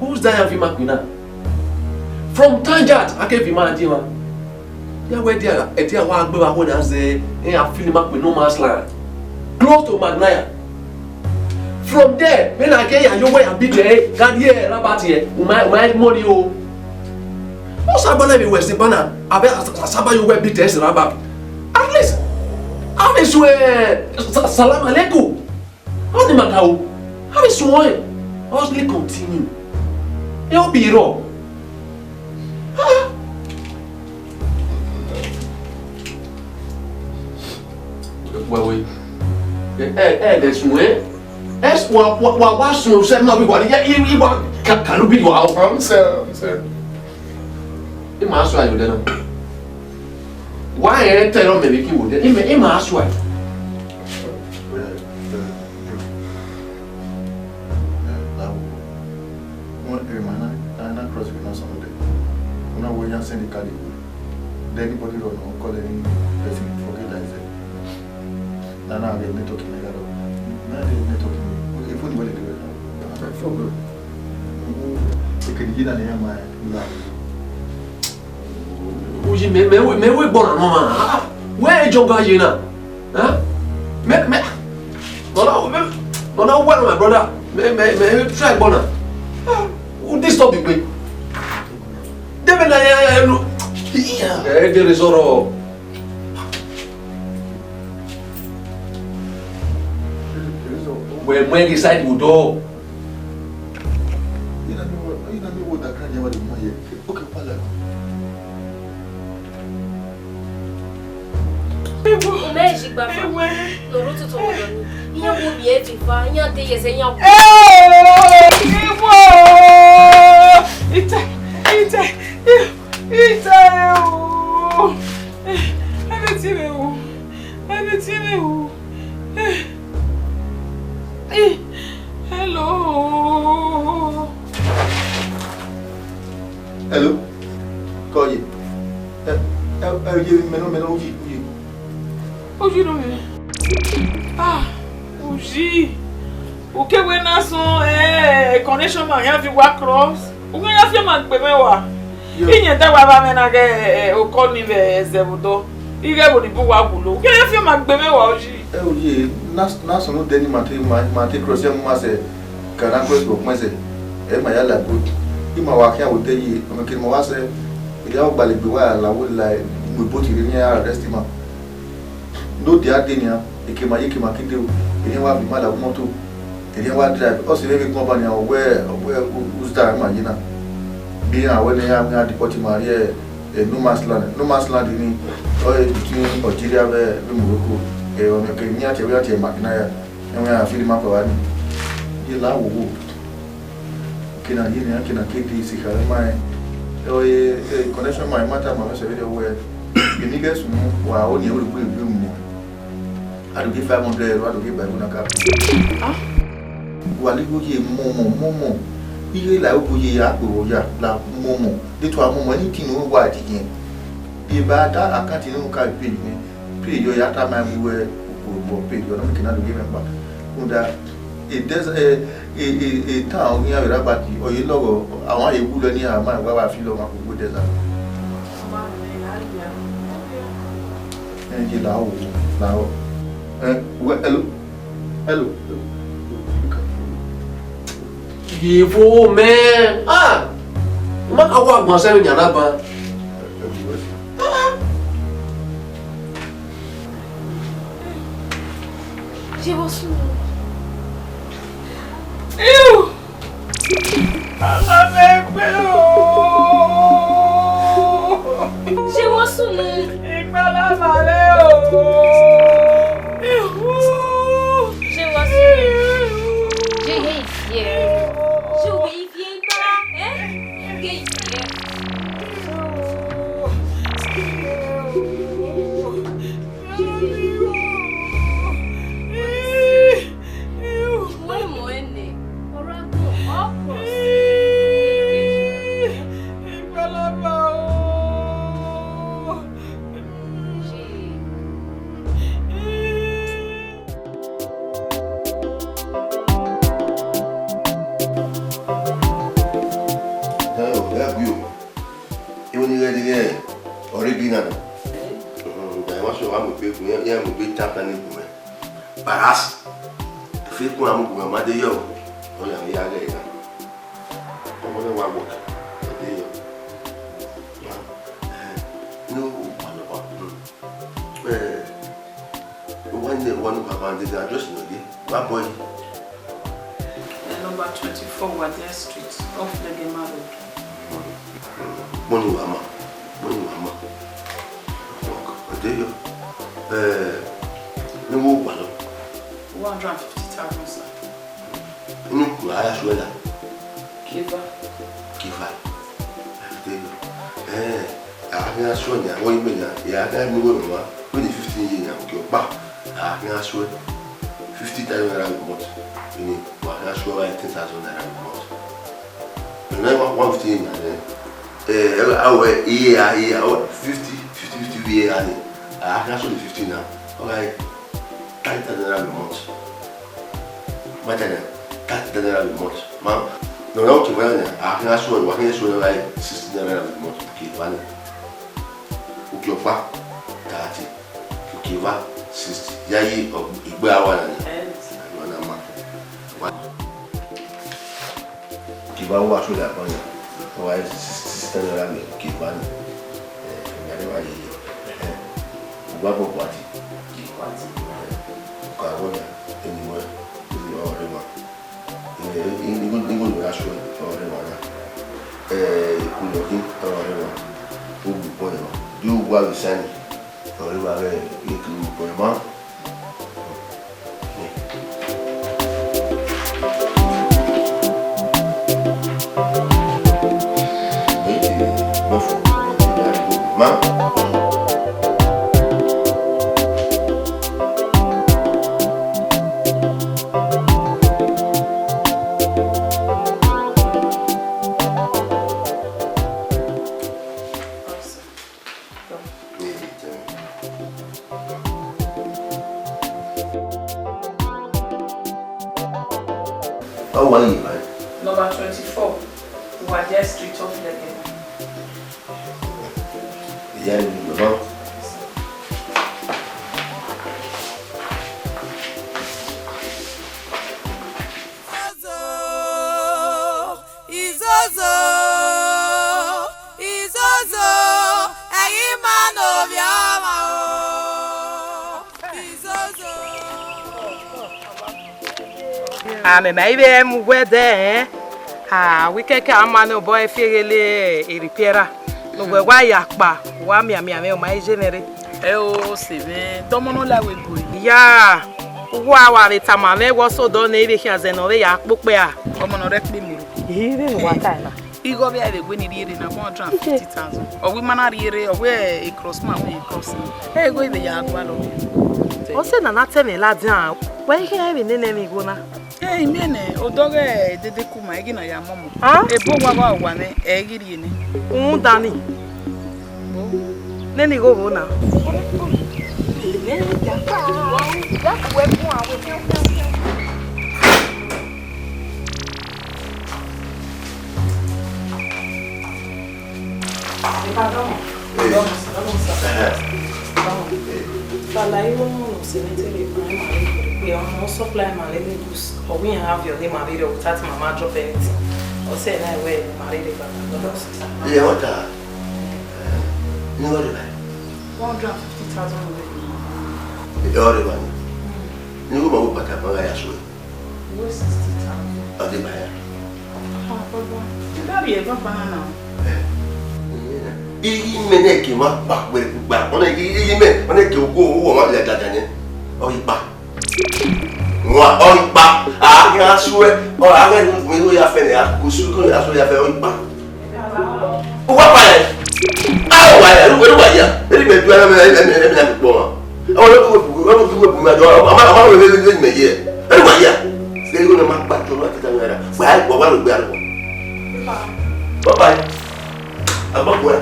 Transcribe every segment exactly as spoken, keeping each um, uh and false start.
Who's that Ian Fimakpi na? From Tanjat, a ke Fima die ma. Ya wẹ dia, ẹdia wa gbe vbe aho na zẹ, e a feel ma kpe no man's land. Close to Magnaia. From there, vbene a ke ya yo wẹ ya bi dẹ, gha rrie Rabat ye, u ma, u ma money o. Ọ sa gbọna vbe wẹ sẹ bana, a vbe sa, sa, sa ba yo wẹ bi dẹ sẹ Rabat. At least, a vbe suẹn, eh, sa-, salam aleikum. Ọ ni ma ka o. A vbe suẹn ọnrẹn. Hustling continue. E obi rrọọ. Ah. Wẹ, wẹ. Ẹ, ẹ, ẹ dẹ sun, ẹ? Ẹ s-, wa, wa, wa, wa sun sẹ ma bi wa, ya, i, i wa ka, ka lu bi wa o. I'm sorry, I'm sorry. I ma sọ ayọ dẹ na. Wa ẹ tẹ rọ mẹ vbe ki wo dẹ. I mẹ, i ma sọ ayọ. Ẹ, ẹ, ẹ, ẹ, la wo. Wẹ, ẹ, ma na, na, na cross we na sọ dẹ. Una wo ya send the card. Then anybody run or call any person, forget that is it. Na na get network in my yard. Na get network in. Okay, phone wale dey. No problem. Okay, the na ya ma la. Uyi, mẹ, mẹ, mẹ wẹ gbọna nọ ma. Ah, wẹ jọ ga ye na. Huh? Mẹ, mẹ, nọ na, mẹ, nọ na well, my brother. Mẹ, mẹ, mẹ try gbọna. Ah, u disturb egbe. Debe na ya, ya, ya, no. Ẹ, de result. Wẹ mu ẹn ghi side vbe odọ. Ina ni wo, ina ni wo da kan ya wa de mu ye. Okay, pala. Mẹ ji gba fa. Ewe. No ru tutu wo ni. Iyan wo mi e ti fa, iyan de yese, iyan wo. Eh! Ewe! Ita, ita, ita o. Everything o. Everything o. Eh, eh, hello. Hello. Kọ ye. Ẹ, ẹ, ẹ, ye mẹ nọ, mẹ nọ, uyi, uyi. Uyi nọ mẹ. Ah, uyi. Uke wẹ na sọn, eh, connection ma yan fi wa cross. U ya fian ma gbe mwẹ wa. Yo. Iyan da wa vbe mwẹ na ghe, eh, okọ ni vbe ẹzẹ vbe odọ. Ighẹ vbe ni bu wa wulo. U ya fian ma gbe mwẹ wa uyi. Ẹ o ye, na, na sunu de ni ma te, ma, ma te cross ya mu ma sẹ, ka na cross go kpẹn sẹ. Ẹ ma ya la gbe. I ma wa khian wo de ye, ọmọ kiri ma wa sẹ. Ẹ ya gbalẹ gbe wa la wo la, mu boat rre ni arrest ma. Ne odia de nian, ekema ye ekema kede o, erriẹn wa viọ ima la vbe imọto, erriẹn wa drive, ọ sẹ vbe vbe gbọn ọba nian, ọ wẹ, ọ wẹ u-, usta ma ye na. Gbe iran wẹ ne iran, iran deport ima rrie, eh, no man's land, no man's land ni, ọ re between Algeria vbe, vbe Morocco, eh, ọmọ ke iran tie, iran tie Magna ya, ẹmwẹ iran firi ima kpa vba ni. Ye la wo wo. Kena ye nian, kena kede isi khare ma rẹn. Ẹ, ẹ, connection ma, ma tama mwẹ sẹ vberriọ wẹẹ, eni ghẹ sunu, wa ho ni ẹvbo egbe mu. A do ghe five hundred euro, a do ghe ba ẹvbo na ka. Ah? Wa la igho ye mọmọ, mọmọ. Ighe la igho ye ya, gbe vbe ya, la mọmọ. De tua mọmọ, anything ne wa di yẹn. Eba da account ne unu ka pay nẹ, pay yọ ya tama ẹvbo wẹẹ, ukpo pay yọ, ne kena do ghe mwẹ kpa. Rhunmwuda, e desert, e, e, e, e town ọghe iran vbe Rabat, ọ ye lọghọ, a wa ye wu lẹ ni a ma wa wa fi lọ ma kugbe desert. Ẹ ye la o, la o. Ẹ, wẹ, hello, hello. Ye vbo mẹ? Ah! Ma ka wa gbọn sẹ vbe yan na ban. Ye vbo sunu? Iu! Mama mẹ gbe o! Ye vbo sunu? Igbalama rre o! Iu! Ye vbo sunu? Ye he ye. Ye vbo Viẹ igba, eh? Ghe ivie. Wẹ mọ ẹnẹ, ọ ra gbọn, ọ cross. Ẹo, ẹ gui o. Iwinna ighẹ deghẹ ọ rre Ghana na. Mhm, da emwa sẹ wa mu egbe gun, iran mu egbe ta plan gun mwẹ. Paras. Efe kun a mu gun mwẹ, ma de yọ. Ọ ya ya ghẹ na. Ọmọ ne wa work, ọ de yọ. Eh, no, one of our, mm. Eh, one day, one of our, the address, you know, the, what boy? Eh, number twenty-four Wadia Street, off Legema Road. Money wa ma, money wa ma. Fuck, I tell you. Eh, ni wo wa lọ. One hundred and fifty thousand, sir. Inu kura ya suẹ la. Kiva. Kiva. I tell you. Eh, a khin a suẹ ni, a wọ igbe ni, a khin a mu igho nọ wa, wẹ ni fifteen year ni, a khin ọkpa, a khin a suẹ fifty thousand naira a month. Inu wa khin a suẹ wa ten thousand naira a month. Nẹ one fifty na nẹ, eh, a wẹ iye a, iye a, fifty, fifty, fifty iye a ni, a khin a suẹ fifty na, ọ gha re thirty thousand naira a month. Ma tell you, thirty thousand naira a month. Ma, nọ na oke wa na, a khin a suẹ, wa khin a suẹ na like sixty naira a month, okay, wa ni. Ọkpa thirty, uki eva sixty, ya yi igbe awa na ni. Ẹn. Awa na ma. Wa. Uki eva wa so la ban ya. Wa sixty naira mẹ, uki eva ni. Eh, ya de wa ye. Eh. Wa bo kwati. Kwati. Eh. Ka wo ya. Eni wa. Eni wa re wa. Eh, igho, igho ne a suẹn, ọ rre emwa na. Eh, ikun ne ọ khin, ọ rre emwa. Ugbugbo emwa. Di owa vbe sani, ọ rre emwa vbe ikun ugbugbo emwa. Eh, eh, bọfọ, ma. Ọ wa yi ba? Number twenty-four, Uwadia Street off Legede. Ìyá mi ló mọ́. Izozo, izozo, ẹ̀yin ma ne ovbi ọmwa o. Izozo. Amẹ ma i vbe mu wẹ dẹ, ẹn? A, wẹ kẹkẹ a ma ne obọ ẹre fi eghele erripiẹ ra. Ne uwẹ wa ya kpa, wa mianmian mwẹ, ọ ma i je mwẹ rre. Ẹ o, sẹ mwẹ, dọmọ ne ọ la wẹ gue. Ya, uwa wa vbe tama mwẹ wẹ ọ sẹ odọ nẹ, I vbe khian zẹ ne ọ vbe ya kpokpẹ a. Ọmọ ne ọ rẹ kpe muru. Ire ne uwa ta na. Igho vbe a vbe wẹ ne I rhie rre na, one hundred and fifty thousand. Ọ wẹ ima na rhie rre, ọ wẹ cross ma wẹ cross. Ẹ igho I vbe ya gualọ. Ọ sẹ na na tẹ mwẹ ladian, wẹ i khian vbe nene mwẹ igho na. Ẹ, I miẹn nẹ, odọghẹ dede ku ma, ẹghẹ na ya mọmọ. Hàn? Ebo wa wa wa nẹ, ẹ i ghi rhie nẹ. Rhunmwuda ni. Nene igho vbo na? Ẹhẹn. Fala, I ru ọmọ ne ọ sẹ vbe te vbe kpa ima rre, ọ supply ima rre Lagos. Ọ wẹ iran gha viọ ne ima vberriọ without mama drop anything. Ọ sẹ na wẹ ima rre rre kpakpa. Iye, ọ ta. Eh, ne ọ rre ba? One hundred and fifty thousand naira. Ọ rre ba ni. Ne ọ ma wẹ kpata ma gha ya suẹ. Wẹ sixty thousand. Ọ dee ba ya. Ah, Baba. I gha rhie Baba na na. Eh. Iye na. Iye mẹ nẹ ke ma kpa wẹ kugba. Ọ nẹ iye mẹ, ọ nẹ ke ogo, ogo ma ya dada nẹ. Ọ ghi kpa. Wa, ọ ghi kpa, a ghi gha suẹ, ọ gha ghẹ ne u ya fẹnẹ, a ku su ko ya suẹ ya fẹnẹ, ọ ghi kpa. Uwa kpa rẹ, a wa ya, ru ru wa ya, eri mẹ du ẹmẹ ẹmẹ ẹmẹ ẹmẹ kpọ ma. Ọ lọ du we bu, ọ lọ du we bu ma jọ, ọ ma ọ ma we we we me ye. Eri wa ya. Se yo na ma kpa jọ ma tita na ra. Wa wa wa lo gbe arọ. Bye bye. Agba ko ya.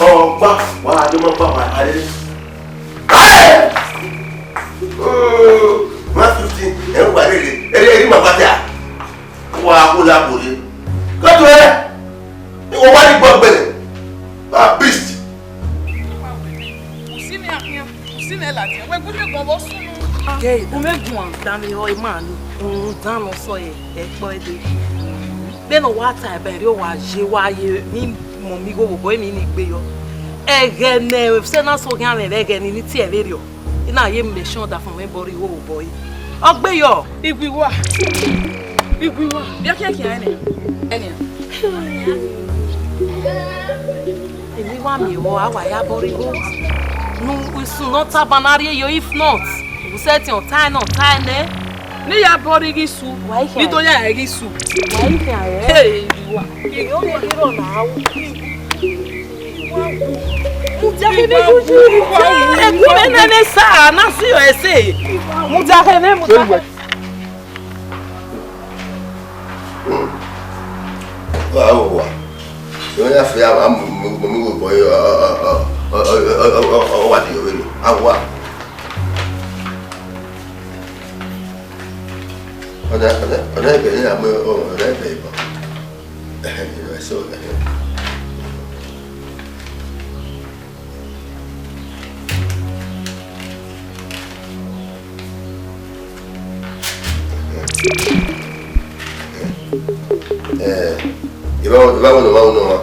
Ọ gba, wa do ma gba wa ha re. One fifty, ẹ wà rere, ẹ rí màá bá tẹ à. Wà á kó lápò lé. Kótó ẹ, ìwọ wá ní gbọ́ gbẹ̀rẹ̀. Ah, beast. Usi ne akhian, usi ne ladian, wẹ gu miẹn guan vbe ọ sunu. Ke u mẹ guan danmwehọ ima ni, rhunmwuda ne ọ sẹ ẹre, ẹkpọ ẹdẹ. Vbene ọ wa ta ẹbẹre, ọ wa ye, wa ye, emwi mọmọ igho vbe obọ, emwi ni gbe yọ. Ẹghẹ ne sẹ na sẹ oghian mwẹ vbe ẹghẹ ni, ne I tie vberriọ. I na ye mẹ shọn ọdafẹn mwẹ bọ rre igho vbe obọ ẹre. Ọ gbe yọ. Iguiwa. Iguiwa. Bia khian khian ẹnẹ. Ẹnẹ. Emwi wa miẹn vbọ, a wa ya bọ rre igho. Ne usun ne ọ taba na rrie yo, if not, u sẹtin ọ tae nẹ, ọ tae nẹ. Ne I ya bọ rre igho isu. Wa i khian. Ne I do ya ẹre igho isu. Wa i khian rẹ. Hey, Iguiwa. Iyo, ne I rọ na ru. Mudia khẹ vbe gu yi. Ẹkun mwẹ nene sa, na si ọ ẹse. Mudia khẹ vbe, mudia khẹ. Wa, wa. Yo ya fe a mu mu mu mu bo yo. Ọ wa di yo vbe. A wa. Ọna, ọna, ọna ebe ni a mu, ọna ebe ibọ. Ẹhẹn, ẹhẹn, so, ẹhẹn. Eh, eva, eva wẹ ne ọ ma unu ọmwa.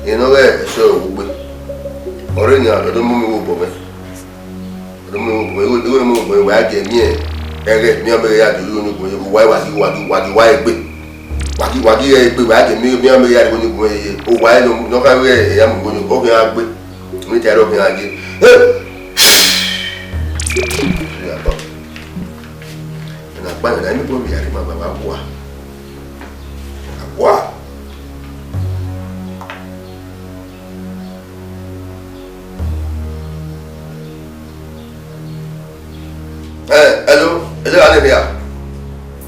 Eno ghẹ ẹsẹ ọghe ugbe. Ọre nian, ọ do mu mi vbe obọ mwẹ. Ọ do mu mi vbe obọ mwẹ. Igho, igho ne mu vbe obọ mwẹ, wa gie miẹn. Ẹghẹ, miẹn ọmọ ya do igho ne obọ mwẹ. Wa, wa ghi, wa ghi, wa ghi wa egbe. Wa ghi, wa ghi egbe, wa gie miẹn, miẹn ọmọ ya do igho ne obọ mwẹ. O wa, eno, ne ọ kha wẹ, ya mu igho ne, ọ khian gbe. Mẹ te aro khian gbe. Hey! Ya bọ. Ena kpa na, eni kpo vbe iyare ma baba wa. Wa. Eh, hello, hello, Hallelujah.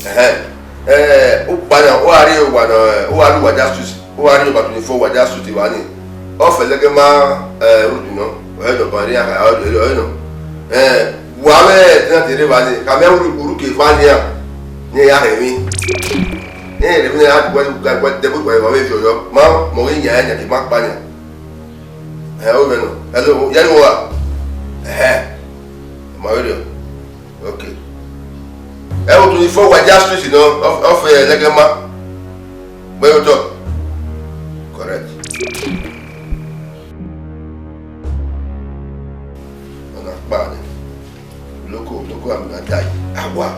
Ẹhẹn. Eh, ukpana, u gha rrie owa nọ, u gha rrie Uwadia Street, u gha rrie Oba twenty-four Uwadia Street evba ni. Ọ fẹlẹ gẹ ma, eh, road nọ, ọ nọ, ọba rrie aha, ọ nọ. Eh, wa mwẹ tenant rre evba ni, ka mẹ uru, uru ke eva nian, ne ya hẹ emwi. Eh, rẹ emwi ne a dẹbu gua, gua, dẹbu gua, wa mwẹ viọ yọ, ma, mọ ghe yan, yan, ke ma kpa yan. Eh, o mẹ nọ. Hello, ya ni wa. Eh, ma vberriọ. Okay. Ẹ wo twenty-four Uwadia Street nọ, off, off, eh, Legema. Where you talk? Correct. Ọna kpa nẹ. Loko, loko, ami na die. Awa.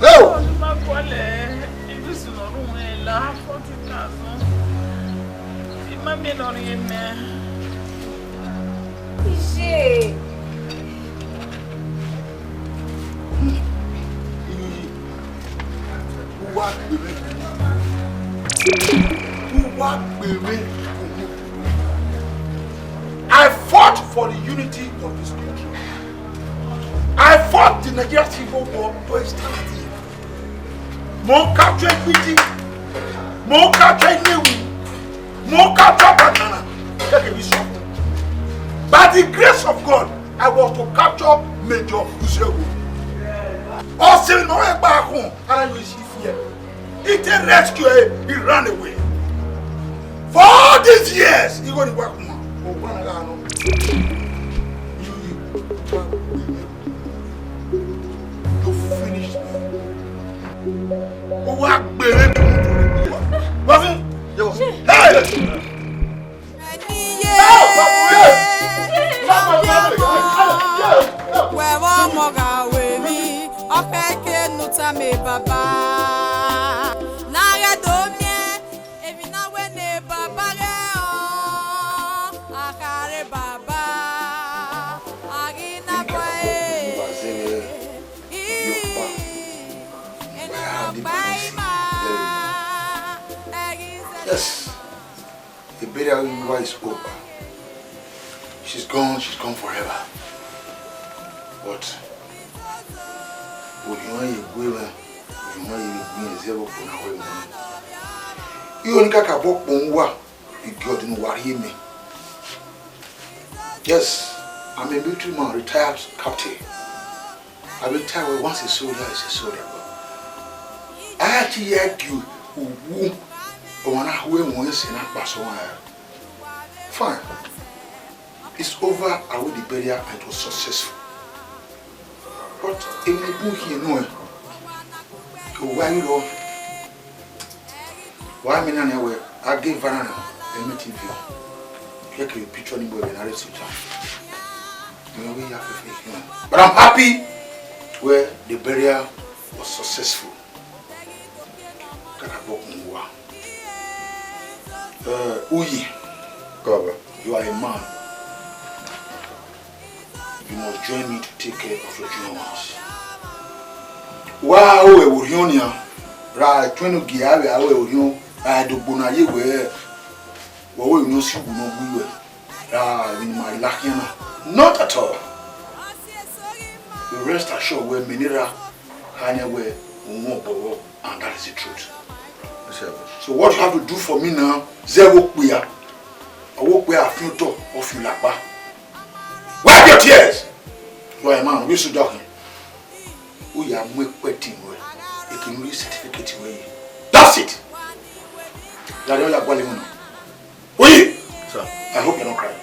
Hello. Iye. Uwa gbere. Uwa gbere. I fought for the unity of this country. I fought the Nigeria Civil War to establish it. Mo capture Ekiti, mo capture Nnewi, mo capture Batana. Take a listen. By the grace of God, I was to capture Major Usuewu. Ọ sẹ ne ọ gba akhọn, ara yo isi fi ẹe. He take rescue, he ran away. For all these years, he go to work, man. Oh, one, I got no. You, you, you finished me. Ó wá gbèrè kùn tó lè gbé wa. Wá fún. Hey! Wẹ̀wọ̀ ọmọ gà wé mi, ọkẹ kenu tame baba. Na ghẹ do miẹn, èmi na wẹ ne baba ghẹ ọ, akare baba, aghi na bọ e. Ii, ena ma gba ima, ẹghi zẹ. Yes. The burial is over. She's gone, she's gone forever. But orhiọn ye gue mwẹ, orhiọn ye gue mwẹ, zẹ vbe okhuo na wẹ mwẹ. Igho ni kakabọ kpọn uwa, igiọdin ne uwa rhie mẹ. Yes, I'm a military man, retired captain. I been tell you, once a soldier is a soldier. I actually hear you, who, who, when I hear one thing, I pass on. Fine. It's over, I will the burial, and it was successful. But in the book, you know, why you know? Wa miẹn na nian wẹẹ, a ghe eva na nọ, ẹ i miẹn T V. Kẹkẹ picture ni bu ẹvbo na rre soja. Mẹ ọ ghi ya fẹfẹ khian. But I'm happy where the burial was successful. Kakabọ kun uwa. Eh, Uyi. Baba. You are a man. You must join me to take care of your junior ones. Wa ru ẹvbo orhiọn nian, ra tuẹn ne ogie avbe aro ẹvbo orhiọn, ra do gbe na ye wẹ, wẹ ọre emwi ne ọ si uwu ne ọ wu iruẹ, ra emwi ne ima la khian na. Not at all. You rest assured wẹ mẹ ne erha khama wẹ u wọn obọ vbọ, and that is the truth. So what you have to do for me now, zẹ vbe okpia. Ọ wẹ okpia fian otọ, ọ fian lakpa. Wipe your tears. You are a man, we should talk him. U ya mu ekpẹtin ruẹ, ekene u rhie certificate ruẹ ye. That's it. Ya rhie, ọ ya gualọ emwi na. Uyi! Sir. I hope you're not crying.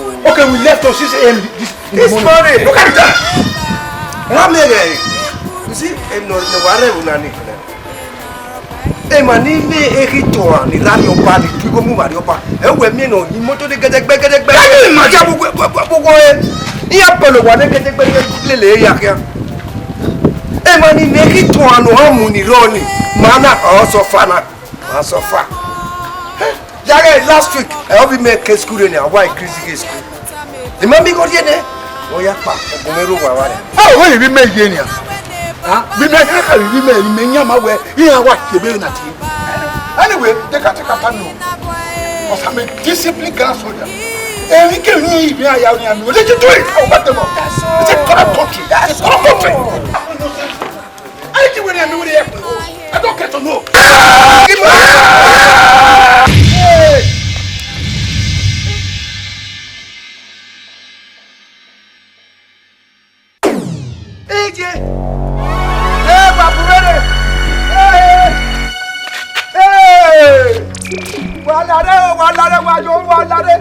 Okay, we left on six a m this, this morning. Look at that. Wa mẹ ghẹ. You see, em no, no, wa rẹ una ni. Emwa ni mẹ eghi tuan ni rre Arriọba, ni tu igho mu vbe Arriọba. Ẹ wẹ miẹn nọ, imoto de gẹdẹgbẹ, gẹdẹgbẹ. Ẹ ni ma ya gbogbo, gbogbo, gbogbo, ẹ. Iran kpọlọ wa ne gẹdẹgbẹ, gẹdẹgbẹ lele ya khian. Emwa ni mẹ eghi tuan nọ, ọ mu ni rrọọ ni. Ma na, ọ suffer na. Ma suffer. Ya ghẹ last week, ẹ, ovbi mẹ ke school rre ni, a wa increase ghe school. Imam igho rhie nẹ, ọ ya kpa, ọgbọn mwẹ rre owa vbe. A, wẹ ivbi mẹ ye nian. A, vbe mẹ kha, vbe ivbi mẹ, vbe mẹ yan ma wẹ, iran wa tie ebe na tie. Anyway, they can take a pan no. Because I'm a disciplined grand soldier. Emwi kemwi ne I ya rinmwian nu, they should do it. I will back them up. It's a corrupt country. It's a corrupt country. Anything wey dey me, wey dey help me, I don't get to know. Ije. Eh, babu wẹrẹ. Eh. Eh. Wa lare o, wa lare, wa yo, wa lare.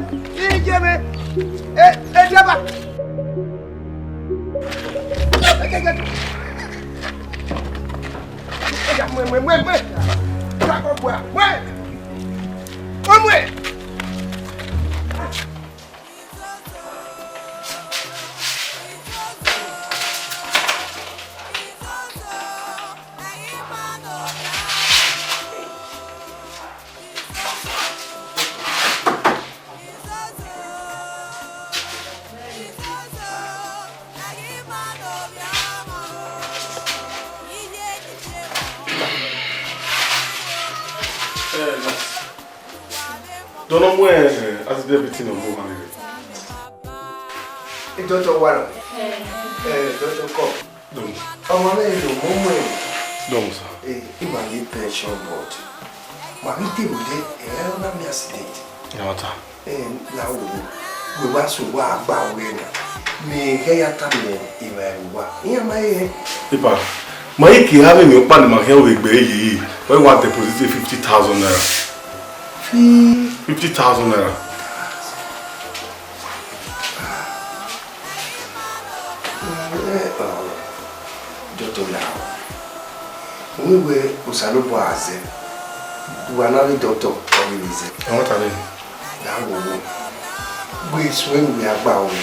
Ije me. Eh, eh, driver. Oya, mue, mue, mue, mue. Oya, kọ gua, mue. Kọ mue. Eh, nice. Dọnọ mu, eh, accident victim nọ mu ọmwa ni rre. Doctor Waro. Eh, Doctor Kọ. Dọnọ. Ọmwa mwẹ rre, ọmwa mwẹ rre. Dọnọ, sir. Eh, I ma ye pension, but ma ghi te vbe odẹ, eh, ọ na miẹn accident. Ya ta. Eh, la wo, wẹ wa so wa gba wẹ na. Mẹ ghẹ ya tama emwa ẹvbo uwa. Iran ma he. Epa, ma i ke avbe emwi ọkpa ne ima khian vbe gbe ye, wẹ wa deposit fifty thousand naira. Fi- Fifty thousand naira. Eh, oh, Doctor la. Uwẹ wẹ Osanobua zẹ. Uwa na vbe doctor, ọ vbe zẹ. Ẹ, wẹ ta nẹ? Gha wo wo. Gbe suẹn ne uwẹ a gba ore.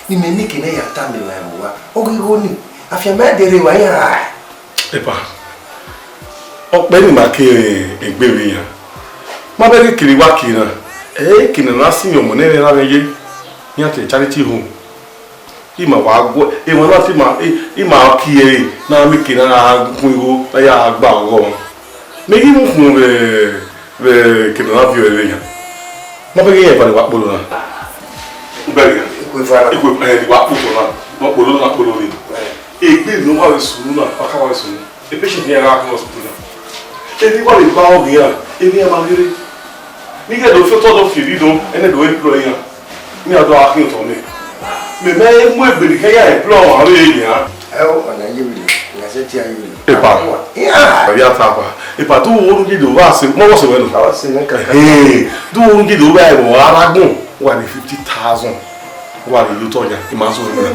Ne imẹ neke ne ya tama emwa ẹvbo uwa. Ọ ghi gho ni. Afianma ẹdẹ rre wa iran ra. Epa, ọ kpẹ ne ima ke egbe vbe iran. Ma bẹghe kere wa ke na, ẹ i ke ne a na si ọmọ ne ẹmwẹ na mwẹ ye, iran te charity home. Ima wa gu emwa na, te ima, i- ima kie ẹre na, ma ke na gha gun igho, na ya gba ọghọ. Mẹ ghi mu khun vbe, vbe kere na viọ ẹre yan. Ma bẹghe iran eva ne wa kpolo na. U bẹghe iran. Ikue eva na. Ikue, eh, wa kpotọ na. Wa kpolo na, kpolo ni. Egbe ne ọ wa vbe sunu na, ọ ka wa vbe sunu. E patient ne iran gha khin hospital na, emwi wa vbe gba ọghe iran, emwi iran ma ghere. Ne I ghẹ do fi otọ do fi erriọ do, ẹnẹ do employ iran, ne iran do gha khin otọ nẹ. Mẹ, mẹ mu egbe ne I khẹ ya employ ọmwa vbe nian. Ẹ o, ọna ye vbe, ọna sẹ tie ye vbe. Epa. Iran. Ẹvbi ata pa. Epa, do wo ru gidi o, wa se, mọ wọ se wẹ nọ. Wa se wẹ kaka. Ẹhẹn, do wo ru gidi o, wa ẹvbo ara gbọn, wa ni fifty thousand. Wa ni yo tọ yan, I ma so wẹ.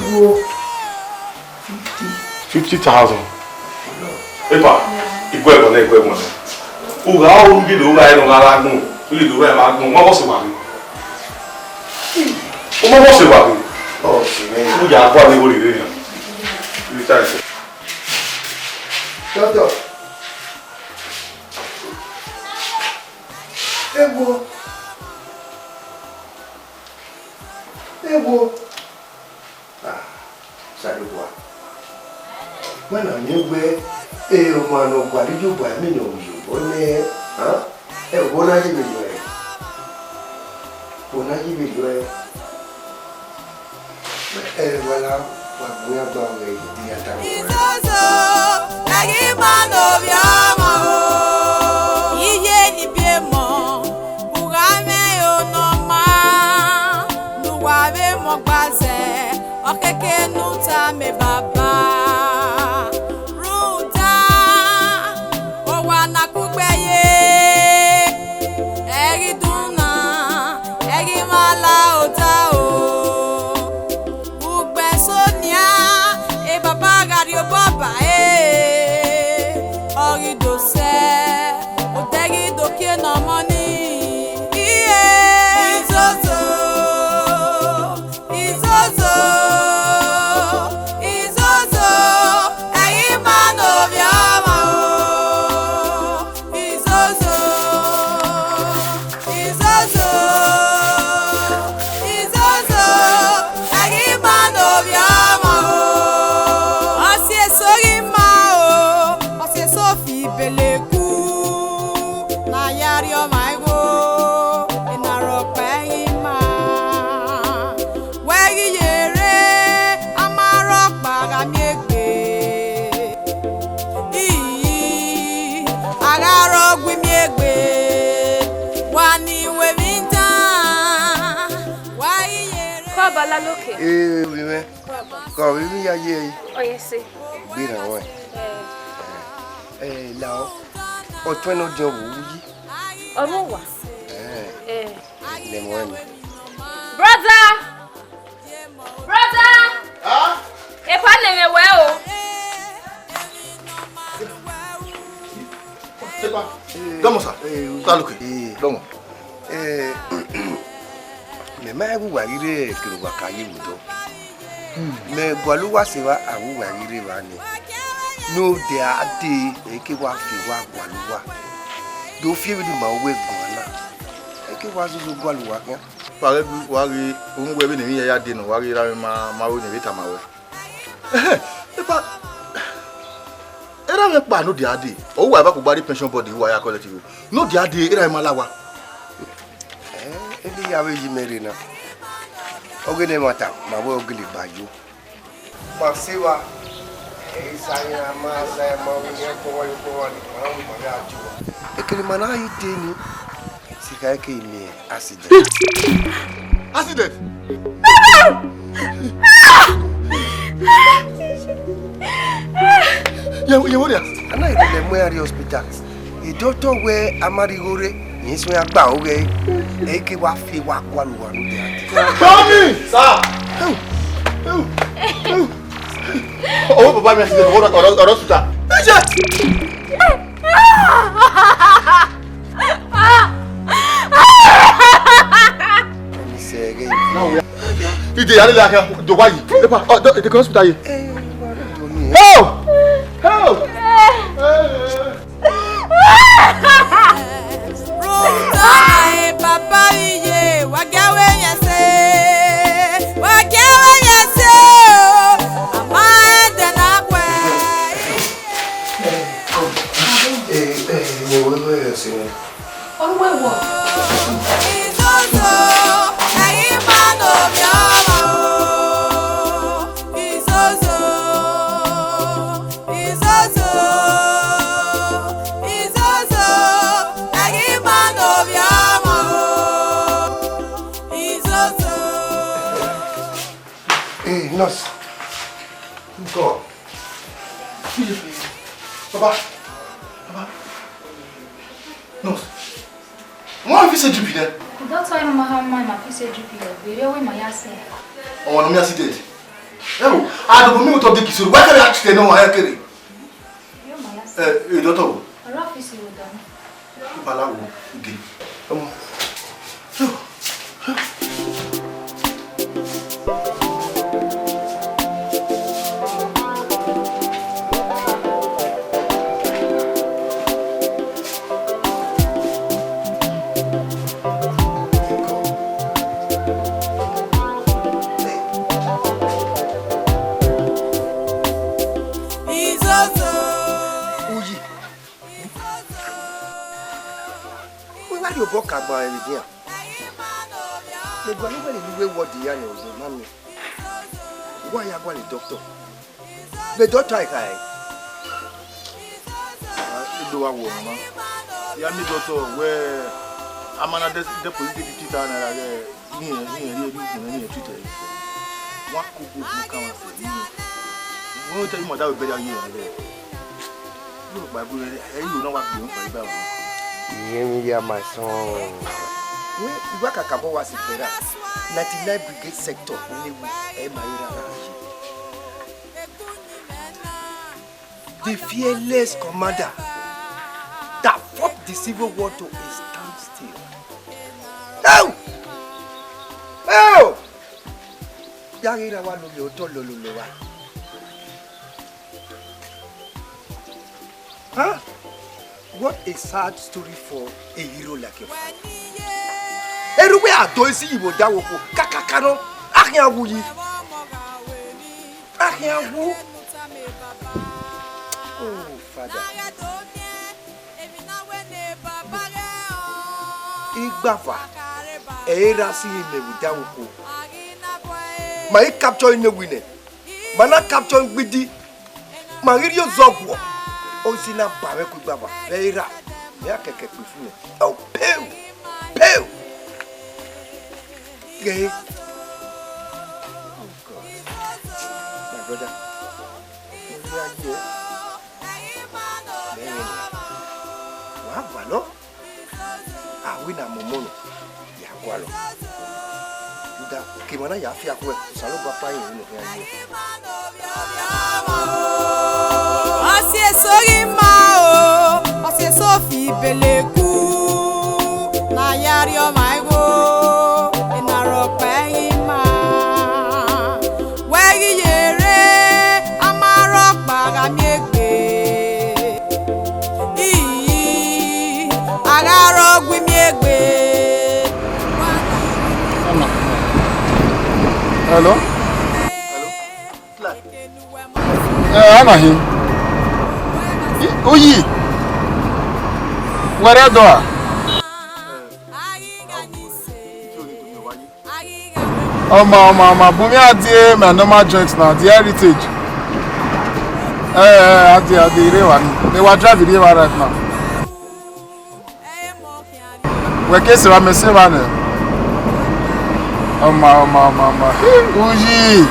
Fifty thousand. Epa, I gu ẹbọ nẹ, I gu ẹbọ nẹ. U gha ru gidi o, u gha ẹre ne ọ gha ra gbọn, u gidi o, u gha ẹre gha gbọn, u ma vbọ sẹ wa ghe. U ma vbọ sẹ wa ghe. Ọ, sẹ mẹ. U ya gua ne igho rhirhe yan. Ibi ta ẹsẹ. Doctor. Ewo. Ewo. Ah, Osanobua. Wẹ na miẹn wẹ, eh, ọmwa ne ọ gualọ iyobọ, ẹmwẹ ne ọ ru iyobọ nẹ, ah? Ẹ, wẹ na ye vberriọ ẹre. Wẹ na ye vberriọ ẹre. Ẹ, wẹ la, wa gbẹn gba wẹ, I ya tama wẹ. Izozo, ẹ ghi ma ne ovbi ọmwa o. Iye ni biẹ mọ, u gha mwẹ ro ne ọ ma, ne uwa vbe mu ọgba zẹ, ọ keke ne u tama Baba. Rhunmwuda, owa na kugbe ye, ẹ ghi dun na, ẹ ghi mwẹ la odaro. Ugbẹn eso nian, e Baba gha rhie obọ ba ẹre, ọ ghi do sẹ, odẹ ghi do kie ne ọmọ ni. Iye, Izozo, Izozo, Izozo, ẹ ghi ma ne ovbi ọmwa o. Izozo, Izozo, Izozo, ẹ ghi ma ne ovbi ọmwa o. Ọ si eso ghi ma o, ọ si eso fi bele ku, ne a ya rhie ọmwa igho, ena rhọkpa ẹ ghi ma. Wẹ ghi ye rre, a ma rhọkpa gha miẹn egbe. Ii, a gha rrọọ gu imiẹgbe, wa ni wẹ emwi dan, wa i ye rre. Kọbọ, Laloke. Ee, ovbi mwẹ. Kọbọ. Kọbọ, ovbi mwẹ ya ye ẹre. Ọ ye ẹse. Gbe na ruẹ. Ẹ. Ẹ, la ọ. Ọtuẹn ne ọ diọn vbe uwu yi. Ọ ru owa. Ẹ. Ẹ. Nẹ mu ẹn. Brother! Brother! Ah? Epa ne mwẹ wẹ o. Epa. Dọmọ sa. Eh, Laloke. Eh. Dọmọ. Eh, mẹ ma wu uwa ghi rre kere uwa ka ye vbe odọ. Mẹ gualọ uwa sẹ evba, a wu uwa ghi rre evba nẹ. Ne odẹ a dee, ẹ i ke wa fi uwa gualọ uwa. Do fi emwi ne ima ru ẹre guan na. Ẹ i ke wa zozo gualọ uwa khian. Wa ghe, wa ghe, u mu wẹ vbene emwi hia ya dee nọ, wa ghe erha mwẹ ma, ma ru ne I vbe tama ruẹ. Epa, Avbe kpa ne odia dee, ọ wa eva kugba rri pension board wa ya collect ro. Ne odia dee, erha ima la wa. Eh, ebe ya vbe yi mẹ rre na. Ọ ghe ne ẹmwata, ma wẹ ọ gele gba yo. Ma se evba, ẹ i sa iran, ma sa iran, ma wẹ ne ẹkpo wa, ẹkpo wa ni, ma na wẹ ma vbe a ju uwa. Ekene ma na yi dee ni, sikẹ ke miẹn accident. Accident? Ye, ye, what? A na rhie lẹ mu iran rrie hospital. E doctor wẹ a ma rhie igho rre, rẹn suẹn a gba aro ghẹ, ẹ i ke wa fi wa gualọ uwa ne ude a dee. Tommy! Sir! Ewu! Ewu! Ewu! Ọvbo baba mi accident, ọrọ, ọrọ, ọrọ suta. Ije! Ide ya lele akha do wa yi. Epa, ọ, do, ide kan hospital ye. Help! Help! Rotọ na e papa iye, wa gie avbe yan ẹse, wa gie avbe yan ẹse o, a ma ẹdẹ na khuẹ. Eh, eh, eh, mo wẹ wẹ ẹse. Ọ wẹ wọ. Izozo, ẹ̀yin ma ne ovbi ọmọ o. Izozo. Izozo, izozo, ẹ̀yin ma ne ovbi ọmọ o. Izozo. Hey, nurse. Go. Baba, baba. Nurse. Wọ́n fi ṣe G P dẹ. Dọ́kítà ẹ ma ha ma ma fi ṣe G P ẹ, bèrè ọwọ́ ìmọ̀ yá sẹ́. Ọmọ nọ mi accident. Ẹ wo, àdùgbò mi ò tọ́ di kìsìrì, wá kẹ́rẹ́ accident náà wà á kẹ́rẹ́. Yóò mọ̀ yá sẹ́. Ẹ, ẹ, dọ́kítà wo? Ọ̀rọ̀ fi ṣe ò dànù. Babaláwo, ìdè. Ọmọ. Izozo. Uyi. Izozo. Wẹ wa rhie obọ ka gba ẹre dian. Mẹ gualọ uwẹ lele uwu ward ya ne ozo ma miẹn. Wa ya gualọ doctor. Vbe doctor kha ẹre. Ido wa wo ọmwa. Ya miẹn doctor wẹ a ma na dẹ, dẹ police de fifty thousand naira ghẹ, ne irẹn, ne irẹn rhie ru, ne irẹn treat ẹre. Wa koko gun ka wa sẹ, ne irẹn. Wẹ tell you ma da wẹ bẹrẹ ye ẹre. Irẹn emwi ya, my son. Wẹ, I wa kakabọ wa si fẹra, ninety-nine brigade sector, Nnewi, ẹ ma i ra gha ye. The fearless commander that fought the civil war to a standstill. Eo! Eo! Ya ghi ra wa lele otọ lọlọlọ wa. Huh? What a sad story for a hero like your father. Erha uwẹ a do isi yi vbe odaro okhuo kakaka nọ, a khian wu yi. A khian wu. Oh, Father. Igbava, ẹ i ra si imẹ vbe odaro okhuo. Ma i capture ine winẹ. Ma na capture ngbidi. Ma ghi rhie ozọ guọ. Ọ si na ba mwẹ ku igbava vbe erha. Mẹ a kẹkẹ kpe fu mwẹ. Oh, pew! Pew! Ghe. Oh, God. My brother. Mẹ i ya ye. Mẹ i ya ye. Wa gualọ. A wẹ na mọmọ nọ, ya gualọ. Rhunmwuda, ke emwa na ya fi akhuẹ, Osanobua kpa rẹn ne ọ khian ye. Ọsi eso ghi ma o, ọsi eso fi bele ku, na ya rrie ọmwa igho, ena rhọkpa ẹre ghi ma. Wẹ ghi ye rre, a ma rhọkpa gha miẹn egbe. Ii, a gha rre ọgua imiẹgbe. Hello? Hello? Ẹ, a na hin. Uyi, wẹ rre Ẹdo a? Ọ ma, ọ ma, ọ ma, bu mwẹ a die my normal joint na, the Heritage. Eh, eh, a die, a die, rre evba ni. Mẹ wa drive rre evba right now. Wẹ ke sẹ evba, mẹ sẹ evba nẹ. Ọ ma, ọ ma, ọ ma, ọ ma. Uyi.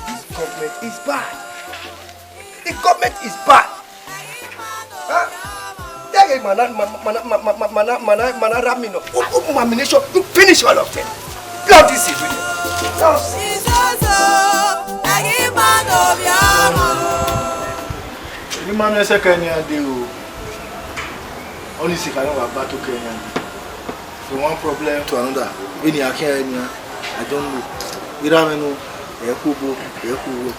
This government is bad. The government is bad. Huh? They get mana, mana, mana, mana, mana, mana, mana, ram, you know. Open, open ammunition. You finish all of them. Love this is real. Love. Izozo, ẹghi ma ne ovbi ọmọ. Emwi ma miẹn sẹ kẹ nian dee o. Ọnii sikẹ ne wa gba to kẹ nian dee. From one problem to another. Vbene a khian ẹre nian, I don't know. Erha mwẹ nọ, ẹ khu obo, ẹ khu uwẹ.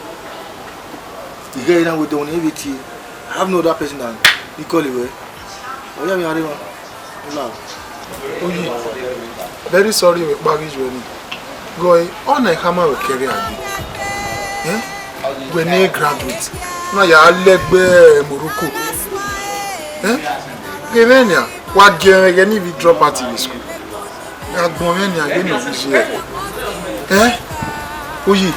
I ghẹ na wẹ dọmwẹ ne I vbe tie. I have no other person than Nicole wẹ. Ọ ya vbe a rre emwa. Oyi, very sorry, vbe ekpa ghi yu ẹre ni. Gọe, ọ na khama wẹ kẹrẹ a gbe. Eh? Wẹ ne graduate. Na ya lẹgbẹ Morocco. Eh? Ghe mwẹ nian, wa gie mwẹ ẹghẹ ne I vbe drop out vbe school. Agbọn mwẹ nian, ghe ne ọ vbe ye. Eh? Oyi,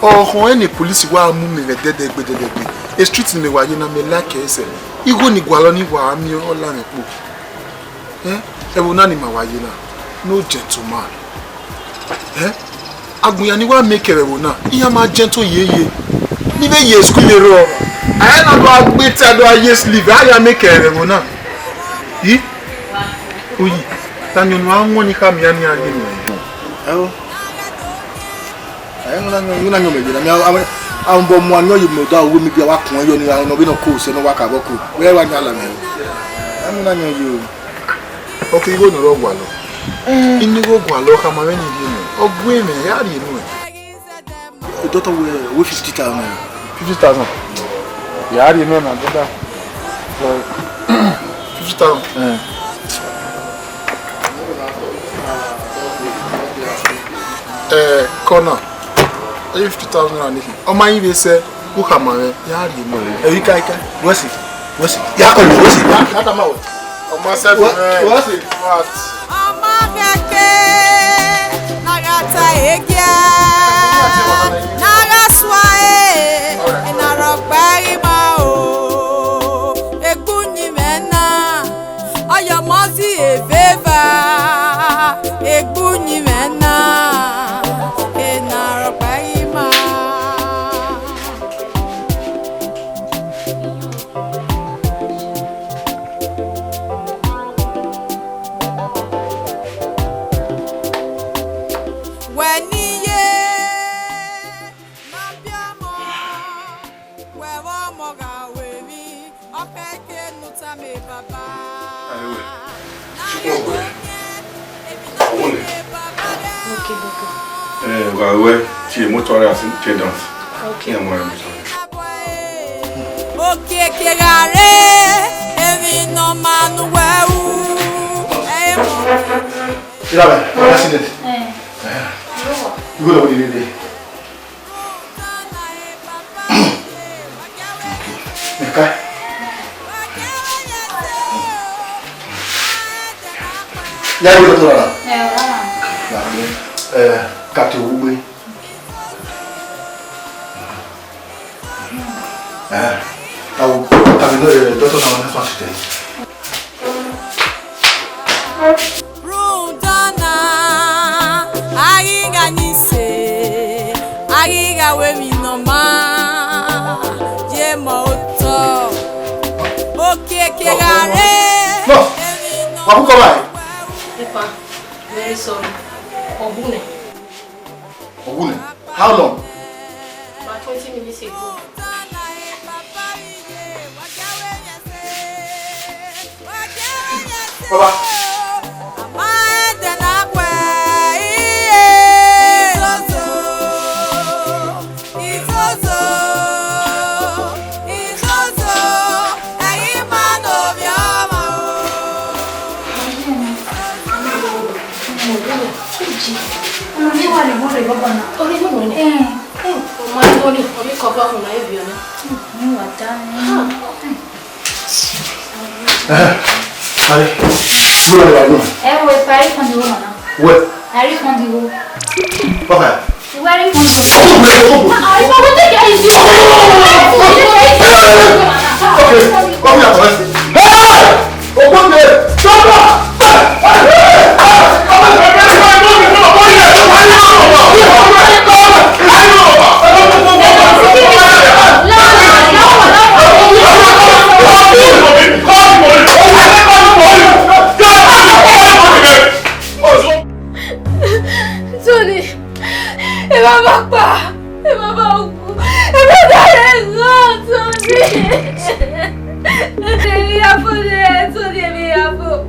ọ khọn ẹre ne police wa mu mẹ vbe ẹdẹdẹgbe, ẹdẹdẹgbe. E street ne mẹ wa ye na, mẹ like ẹre sẹ. Igho ni gualọ ni wa miẹn ọ la mwẹ kpo. Eh, ẹvbo na ni ma wa ye na, no gentleman. Eh, agbọn iran ni wa make ẹre ẹvbo na, iran ma gentle yeye. Ni vbe ye school rrọọ, a ya na do gha gbe ta do gha ye sleeve, a ya make ẹre ẹvbo na. Yi, Oyi, ta ni ọnua wọn ni khama iran ne iran ye nọ. Ẹo. Ẹ, ighẹ na yọn, ighẹ na yọn mẹ ye na, mẹ a, a, a mbọ mu aniọn ye mẹ ọdọ, uwu emidia wa kuẹn yọ ni, a nọ vbene ọ ko sẹ ne ọ wa ka vbọ ko. Wẹ wa yan la mẹ. Ẹ, ighẹ na yọn ye o. Ọ ke igho ne ọ rre gualọ. Ẹ. Inu igho gualọ, khama mwẹ ne I rhie nuẹn. Ọ gu mwẹ, ya rhie nuẹn. Dọktọ wẹ, wẹ fifty thousand naira. Fifty thousand? Ya rhie nuẹn na, brother. Fifty thousand. Eh. Eh, corner. Fifty thousand naira niki. Ọ ma yin vbe sẹ, u khama mwẹ, ya rhie nuẹn. Ẹ, ika, ika. Wẹ si, wẹ si. Ya kọlu, wẹ si. Ya, ya tama wẹ. Ọmọ sẹfẹ. Wẹ si. What? Ọmọ kẹkẹ, na gha ta egia, na gha sua e, ena rhọkpa i ma o, egbu yin mwẹ na, ọyọmọ si eveva, egbu yin mwẹ na, ena rhọkpa i ma. Wẹ ne I ye, ma biẹ ọmọ, wẹ vbe ọmọ gha ru emwi, ọ khẹke ne u tama baba. Ayo, wẹ. Sukun ọgbẹn. Ọwọ nẹ. Okay, okay. Eh, wa wẹ tie motor rẹ as attendant. Okay. Iran mu ẹre motor rẹ. Okiekie gha re, emwi ne ọ ma ne uwẹ ru, ẹ i mu. Ira bẹ, accident. Eh. Eh. Ighẹ lọ wẹ dede. Mẹ ka. Ya wẹ dọktọ ra? Eh, ka te wu gbe. Eh, awo, tàbí lọ, eh, dọktọ na, ọ na fa titẹ. Rhunmwuda ọna, a ghi gha yin ise, a ghi gha ru emwi ne ọ ma ye mẹ otọ. Okiekie gha re, no, emwi ne ọ wa bu kọ ba. Epa, very sorry. Ọ bu nẹ. Ọ wu nẹ? How long? About twenty minutes ago. Baba. Iji, ọmọ ne wa ne mo rre baba na. Ọ rre baba na? Eh, eh. Ọ ma rre bọ ni, ọ vbe kọ ọba ọhunmwu na, e viọ na. Hmm, ne wa da nẹ. Ah. Eh, are, where are you? Eh, we pari kondi wo na. Where? Ari kondi wo. Papa. Where are you kondi? Ah, I forgot to get you. Okay, come here, come here. Hey! Ogbonge, stop that! Tony, ẹ bá bá pa, ẹ bá bá òkú, ẹ bá bá ẹ rán Tony. Èmi yà fún ẹ, Tony, èmi yà fún.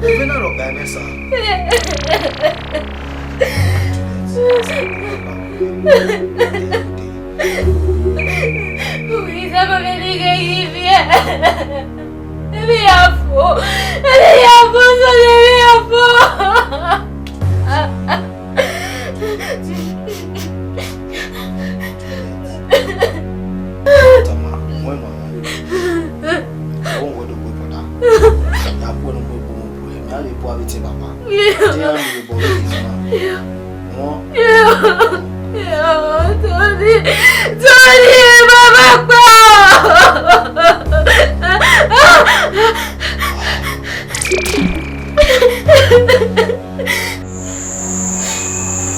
Vbene a rhọkpa ẹmwẹ sa. Uwẹ i zama mwẹ ne I ghe ghi viẹ. Emwi ya fo, emwi ya fo, Sọni, emwi ya fo. Tama, mu ẹmwẹ mwẹ. Ọ wẹ do gbe brother. Ya bu ẹnu gbe gbe mu bu ẹmwẹ, a vbe bu avbe te baba. Te iran miẹn obọ vbe izẹn na. Wọ́n. Tony, Tony, baba pa.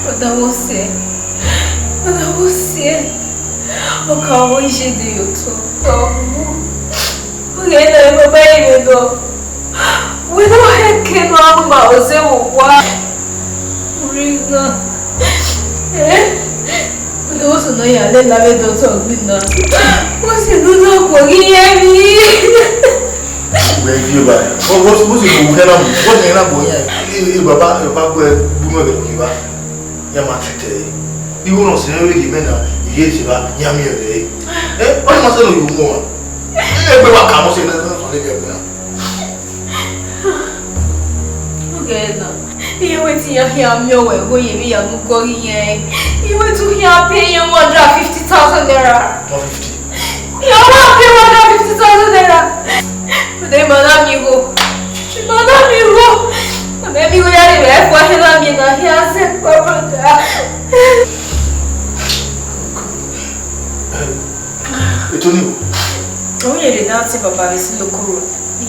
Ọdavọsẹ, ọdavọsẹ, ọ ka wẹ iye de ye otọ, ọ ghẹ na ẹ baba ye mwẹ nọ. Wẹ ne ọ hẹ ke ne ọ ma oze vbe owa. Urhi na. Eh? Wẹ ne ọ sẹ ne ọ ya lele avbe dọtọ gbe na. Wẹ sẹ ne u na khuo ghi ye emwi. Wẹ ivie ba. What's, what's the problem? What's the problem? Baba, baba, wẹ bu nọ vbe evba. Ya ma treat ẹ. Igho ne ọ sẹ vbe ghi mẹ na, iye sẹ evba, ya miẹn vbe. Eh? Ọ ma sẹ ne ọ yo mu ọmwa. Egbe wa ka mọ sẹ ne ọ sẹ vbe ghi mẹ na. Oghẹ na, iye wẹ te iran khian miẹn wẹ igho ye vbe ya mu gọ ghi yẹn. Iye wẹ te u khian pay iran one hundred and fifty thousand naira. One fifty. Iran wa pay one hundred and fifty thousand naira. But then, madam, you go. Madam, you go. Maybe we are in the airport, and I'm in the air, I said, "Brother." Etoni o. Àwọn yẹn lè dá tí bàbá rẹ̀ sí lókòrò.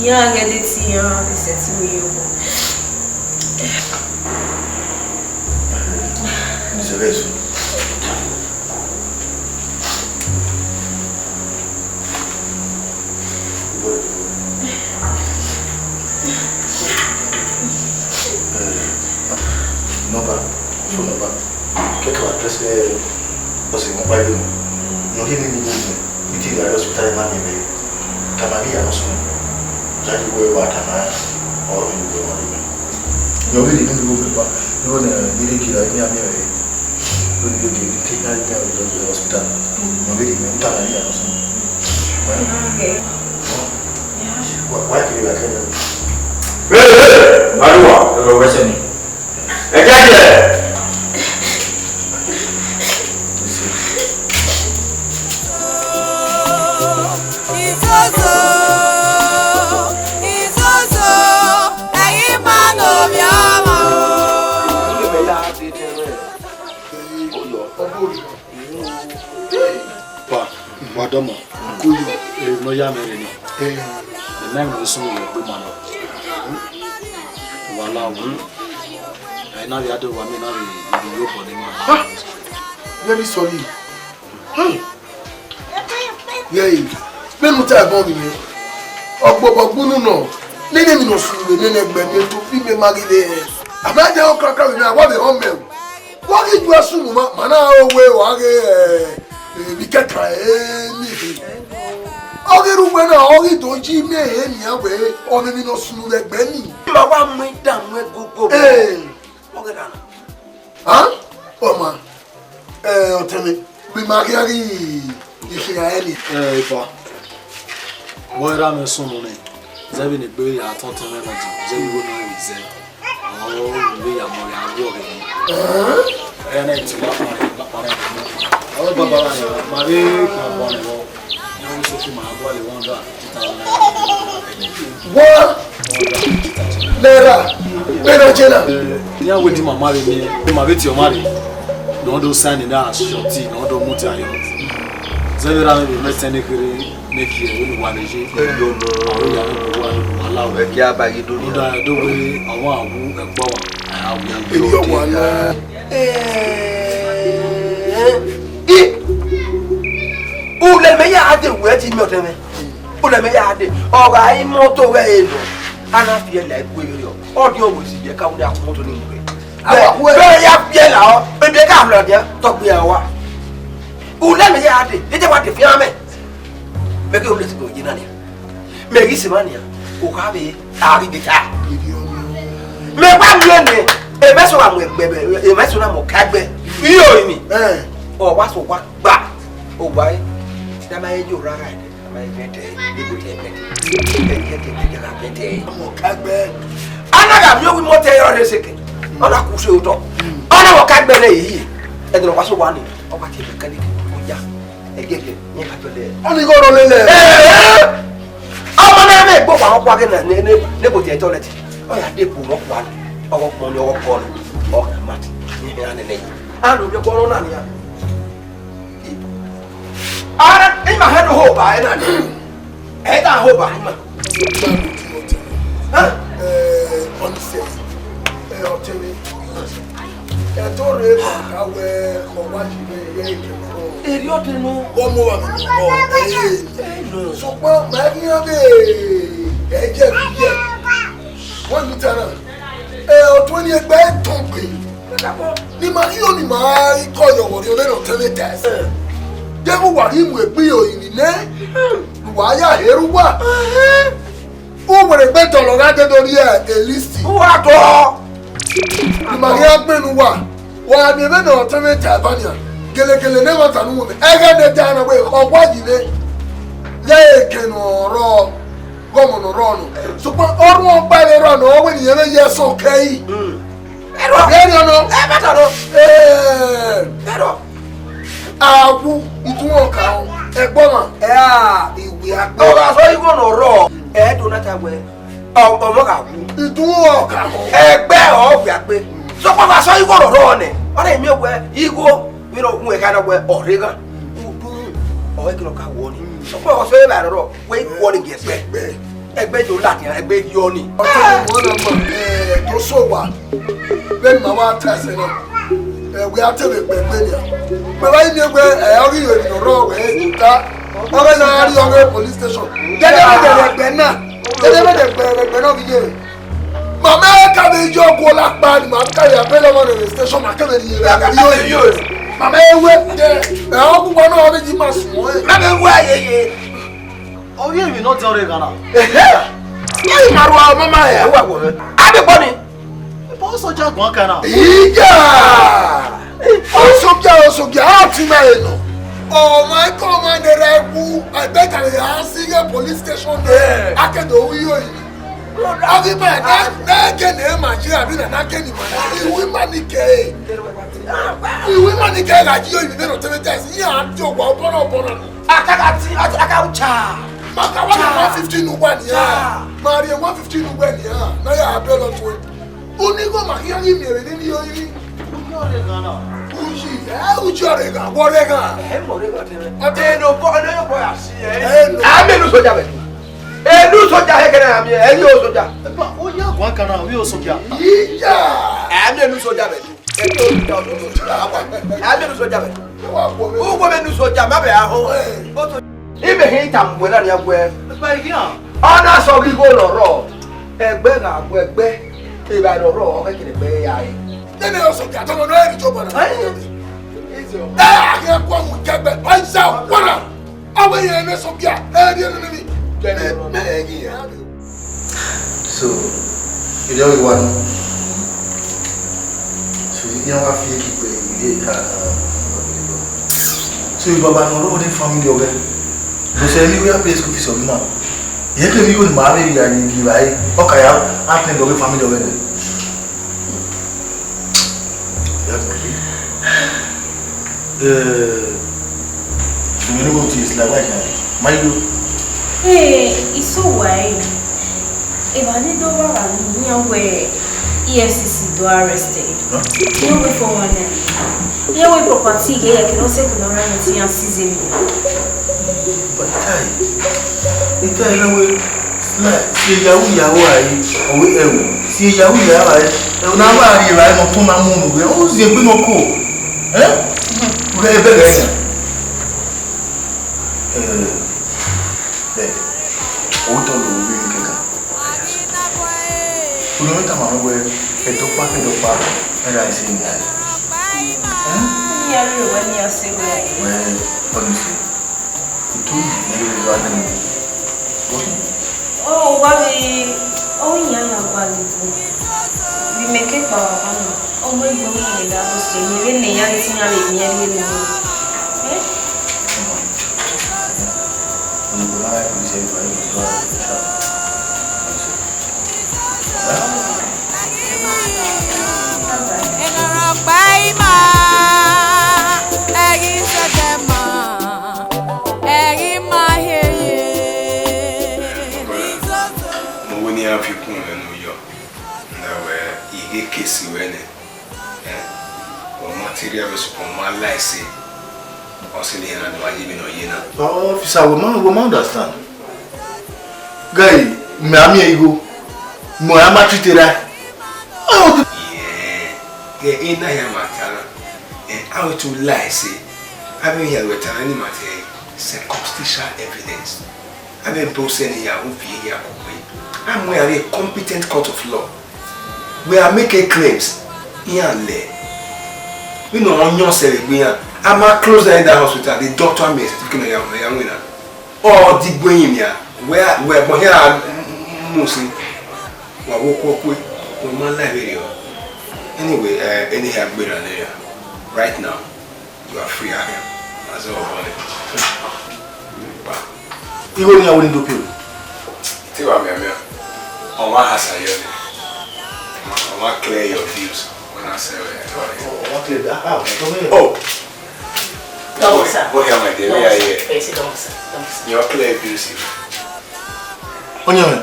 Ìyá rẹ̀ dé tí ìyá rẹ̀ ṣe tí mi yóò bọ̀. Ní sẹ́lẹ̀ sùn. Nọmba, phone number. Kẹkẹ wa pẹsẹ ọsẹ wọn pa ẹlẹnu. Nọ kí ni ní gbogbo mi ti rí hospital ma mi bẹ. Tama ni ya no sun. Jaji wo wa tama. Ọ mi wo ma lo mi. Nọ kí ni ní gbogbo mi pa. Nọ ni ni kira ni ami rẹ. Nọ ni kira ni kira ni hospital. Nọ kí ni tama ni ya no sun. Okay. Wa, wa kiri wa kẹrẹ. Hey, hey! Maruwa, ẹ lọ wẹsẹ mi. Ẹ jáde! Izozo, Izozo, ẹ̀yin máa nọ mí ọmọ o. Pa, wa dọmọ, kuyu, eh, nọ ya mẹ rẹ ni. Eh, mẹ mẹ sun yẹ gbe ma nọ. Wa la wu. Ẹ na vbe ado wa mi na vbe ibi yo bọ ni ma. Ha! Very sorry. Hmm. Yẹẹ, vbene u ta ẹbọ vbe mwẹ, ọgbobọ gbunu nọ, nene emwi ne ọ sunu vbe nene ẹgbẹ ne to bi mẹ ma ghi vbe hẹ. A ma dẹ ọkrakra vbe mwẹ, a wa vbe họn mẹ o. Wa ghi ju ẹsun mu ma, ma na ro wẹ wa ghe, eh, emwi kẹkan, eh, ni. Ọ ghi rre uwẹ na, ọ ghi do yi mẹ ehe nian wẹ, ọmọ emwi ne ọ sunu vbe ẹgbẹ ni. Ma wa mu idamu ẹgogo. Eh. Ọ ghe na. Ah? Ọma, eh, ọtẹn mwẹ. Bi ma khian ghi ikhian ẹre ni. Ẹ, epa. Wẹ ra mwẹ sunu nẹ. Zẹ vbene egbe ya tọn tọn mwẹ na di, zẹ vbe igho na rre zẹ. Ọ vbe ya mọ ya gu ọghe ni. Ẹ na ti wa kpa, kpa, kpa, kpa. Ọ baba ra ya, ma vbe kpa kpa nẹ vbọ. Ọ vbe so fi ma gua le one hundred and fifty thousand naira. One naira. Bena jena. Iran wẹ di mama rre ni, ma vbe tie ọma rre. Ne ọ do sign na shorty, ne ọ do mu tie ayọ. Zẹ vbe ra mwẹ vbe mẹ tẹn ne kherhe. Make you win one is it? Yo no. Aro ya no wa no wa la. Ẹ kí a ba yi do ni. Oda do we àwọn awu ẹgbọ wa. Awu ya. Èmi ò wà náà. Eh, eh. Ulẹ mẹ ya de wẹ ti mi ọtẹ mẹ. Ulẹ mẹ ya de. Ọgha imoto ghẹ e lọ. Ana fi ẹla ẹkue yọ. Ọdẹ ọwọ si yẹ ka wẹ akọmọto ni mu. Bẹ ya fi ẹla ọ. Ebe ka hùn ọdẹ tọgbẹ wa. Ulẹ mẹ ya de. Ede wa de fi amẹ. Mẹ ghe olesi do ye na nia. Mẹ ghi sẹ emwa nia, okha vbe a ghi gbe ta. Mẹ wa miẹn nẹ, emwa eso na mu ẹgbẹ, emwa eso na mu ọka ẹgbẹ. Iyo emi. Ọ wa so wa gba. O wa e. Da ma ye yo ra ra. Ma ye vẹn tẹ, ibo tẹ vẹn tẹ. Vẹn tẹ, vẹn tẹ, vẹn tẹ. Ọka ẹgbẹ. A na gha miẹn owi mọ tẹ yọ rre seke. Ọ na ku se otọ. Ọ na mu ọka ẹgbẹ nẹ yi. Ẹdẹ wa so wa ni. Ọ wa tie mechanic, ọ ya. Ẹgẹgẹ, ne ka tọlẹ. Ọni igho rọ lele. Ee! Ọmọ na mwẹ egbe ọkpa ọkpa ghe na ne, ne, ne kò tiẹ toilet. Ọ ya de bu ọkpa. Ọwọ kpọn ni, ọwọ kpọn ni. Ọ ka mat. Ni ya nene yi. A no mi kpọn na nia. Ara, ima hẹ no ho ba ena ni. Ẹ ta ho ba ima. Hẹn? Ẹ, ọni sẹ. Ẹ, ọtẹn mwẹ. Ẹdẹ ọre ma ka wẹ ọwa yi vbe ẹre ke rrọọ. Erriọ dẹ nọ. Ọmọ wa mi nọ. Ẹ nọ. Sokpan ma ghi iran vbe ẹjẹ vbe iyẹ. Wẹ mi ta na. Ẹ, ọtuẹn ni egbe tọn gbe. Ni ma ghi ọni ma ikọ yọ wọ rri ọnẹ ne ọtẹn mwẹ ta ẹse. Deghẹ uwa ghi mu egbe iro iri nẹ, uwa ya he ru uwa. Uwere gbe dọlọ gha dede orhiẹ e list. Uwa dọ. Ima ghi a gbẹn ne uwa. Wa miẹn vbene ọtẹn mwẹ ta eva nian. Gelegele ne ẹmwata ne uwẹ mwẹ. Ẹghẹ ne da na wẹ ọgua yi vbe. Ghẹ eke ne ọ rrọọ, ghe ọmọ ne ọ rrọọ nọ. Sokpan ọrhuẹ ọkpa vbe rrọọ nọ, ọ wẹ ne irẹn vbe ye ẹsọn kẹe. Ẹrọ. Ẹrọ nọ. Ẹ bẹ tọ nọ. Ẹ. Ẹrọ. Awu, itunwẹ ọka họn, ẹgbọmwa, ẹ a iwe akpẹ. Ọ gha sọ igho ne ọ rrọọ, ẹ do na ta wẹ, ọ, ọmọ gha wu. Itunwẹ ọka họn. Ẹgbẹ ọ wia kpe. Sokpan ọ gha sọ igho ne ọ rrọọ nẹ, ọ na miẹn wẹ igho, vbene ọ gun ẹka na wẹ ọ rre ghan. Udunmwu, ọ i kene ọ ka wọ ni. Sokpan ọ sẹ vbe rrọọ, wẹ i wọ ni gie ẹgbẹ. Ẹgbẹ do ladian, ẹgbẹ yọ ni. Ọtẹn mwẹ na ma, ẹ, do so wa. Vbene ma wa ta ẹsẹ na, ẹ, wẹ a te vbe gbe egbe nia. Mẹ wa miẹn wẹ, ẹ, ọ ghi yo emwi ne ọ rrọọ wẹ, ẹ, ta. Ọ ghe na rrie ọghe police station. Dẹdẹ vbe dẹrẹ ẹgbẹ na. Dẹdẹ vbe dẹrẹ ẹgbẹ na ọ ghi ye. Mama ẹ ka vbe yo ọgua ọla kpa ni ma ka ya bẹlẹ ọmọ rẹ vbe station, ma kẹvbe rhie vbe yo. Mama ẹ wẹ, ẹ, ọgua na ọ vbe yi ma suẹn. Ma vbe wẹ yeye. Ọ ye emwi ne ọ diọn rre ghan na. Ehe. Ẹ i ma rua mama ẹ, ẹ wa wọ. A vbe kpọ ni. Bọ soja guan kan na. Iya! Osoja, osoja, a ti ma he nọ. Ọmọ ẹkọ ọmọ ne rẹ wu, ẹgbẹ kan ya si ghe police station nẹ, a ke do ru iyo yi. Abi ma na, na ke ne ma je, abi na, na ke ni ma na. Iwu ima ni ke. Iwu ima ni ke gha ji oyi ne no tebe test. Iya, a ti ogba obọrọ obọrọ. Aka ka ti, aka, aka ucha. Ma ka wa one fifty nu gba ni a. Ma rhie one fifty nu gba ni a. Na ya abẹ lọ tue. Uni go ma khian ghi miẹn vbe nene iyo yi. Uyi ọre ghan na. Uyi, ẹ, uyi ọre ghan, wọ re ghan. Ẹ mọ re ghan tẹmẹ. Ọtẹn. Ẹ no bọ, ẹ no bọ ya si ẹ. Ẹ no. A mẹ nu soja bẹ. Ẹ nu soja he kẹrẹ a miẹn, ẹ ni o soja. Epa, o ya guan kan na, o ya soja. Iya. A mẹ nu soja bẹ. Ẹ ni o soja, o soja. A mẹ nu soja bẹ. U wo mẹ nu soja, ma bẹ a ho. O to. Imẹ hin tama uwẹ na nian wẹẹ, ọ na sẹ ọghe igho ne ọ rrọọ, ẹgbẹ gha gu ẹgbẹ, evbare ne ọ rrọọ, ọ ghẹ kene ẹgbẹ ya re. Nene ọ sẹ ọkia tọmọ ne ọ re Job na. Ẹ, a ghi ku ọmọ ke ẹgbẹ, ọ i sa ọkpa na. Ọ wẹ yẹn ne sẹ ọkia, ẹ rhie nene ni. Mẹ, mẹ ghi ya. So, erriọ ghi wa nọ. So, iran wa fi eki gbe ivie ka, uh, ọdọ. So, e baba ne ọ rre ọghe family ọghẹe, ne ọ sẹ ne I ya pay school fees ọghe ima. Irẹn kevbe igho ne ima vbe ya ye gie evbare, ọ ka ya attend ọghe family ọghẹe nẹ. Help me, please. Eh, you know what is like, why can't I? My you. Hey, it's so why? Eva ni do vba vba ni, iran wẹ E F C C do arrest ẹ. Huh? Iran wẹ four one nine. Iran wẹ property ghe ya kene ọ sẹ kene ọ ra mẹ te iran seize ẹre. But Itai, Itai na wẹ, na, si yahoo yahoo ai, ọ wẹ ẹvbo, si yahoo yahoo ai, ẹvbo na wa rhie evbare ne ọ tọn na mu unu wẹ, ọ zie egbe ne ọ ko. Eh? Wẹ ebe ghe ẹyan. Eh, bẹ, otọ do vbe unu kẹkan. Unu tama mwẹ wẹẹ, ẹdọkpa ke ẹdọkpa, ẹre a i sẹ eni rae. Iran rhie ruẹ ne iran sẹ ruẹ. Wẹ, ọnii sẹ, utu ne I rre evba nẹ mwẹ. Ọ wa vbe, ọ iran ya gualọ ebo. Vbe imẹ ke kpao ọmwa nọ, ọ wẹẹ iye ọmwa mwẹ gha bọ sẹ, mẹ vbe ne iran te iran vbe miẹn rhie ne. Eh? Enorọkpa ima, ẹghi zẹdẹ ma, ẹghi ma hieye. Mo wẹ ne iran fi ukun mwẹ ne u yọ, na wẹ I ghe kesi ruẹ nẹ. Eh, ọ ma te rhie vbe sokpan ọ ma la ẹse. Ọ sẹ ne iran do wa ye emwi ne ọ ye na. Officer, we ma, we ma understand. Guy, mẹ a miẹn igho, mẹ a ma treat rae. Ọ, yeah, yeah, ena hia ma ta na. Eh, a wẹ to la ẹse. A vbe hia wẹ ta na ni ma te circumstantial evidence. A vbe bọ sẹ ne iran hu viẹ hia kugbe. A mu iran rrie competent court of law. We are making claims. Iran lẹ. Vbene ọ yọn sẹ vbe egbe iran. A ma close down that hospital, the doctor amẹ certificate ne iran, iran winna. Ọ di gbe yin nian. Wẹ, wẹ ẹbọ hia mu sin. Wa wo kuọ kue. Wẹ ma la vberriọ. Anyway, eh, eni hia gberra nẹ ya. Right now. You are free, Ahem. That's all about it. Igho ne iran wẹ ne I do pay o. Te wa mianmian, ọ ma hasa yọ nẹ. Ọ ma clear your bills. When I say, oh, yeah, oh, yeah. Ọ ma clear, ah, ah, ọ ma clear. Oh! Don't, sir. Go here, my dear. Don't, sir. Yes, don't, sir. Don't, sir. You clear bills. Onye mẹ.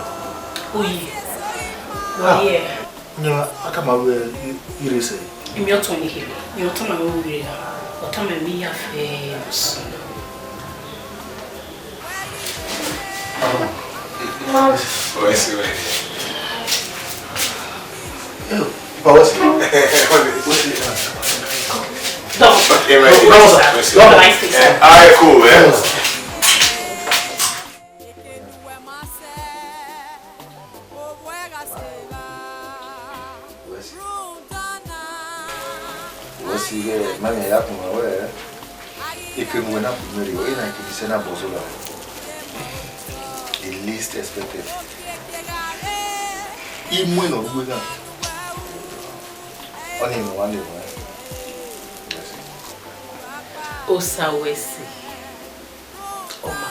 Uyi. Ah. Uyi. Nya, a tama wẹ I, I rre sẹ. Emiọtọn ni kherhe, emiọtọn na vbe rre na, ọ tama mẹ iyafe ne ọ sunu. Wẹ si wẹ. Yo, pa wẹ si. Dọmọ. Dọmọ, sir. Dọmọ. All right, cool, man. Dọmọ, sir. Wẹ si. Wẹ si ighẹ ma miẹn ya kpọnmwẹ wẹ, ekemu wẹ na kpọnmwẹ rre, ọ i na kiri sẹ na bọ zola. The least expected. Imuẹn ne ọ rre uweghan. Ọnii ne uwa miẹn mwẹ. Wẹ si. Osa wẹ si. Ọma,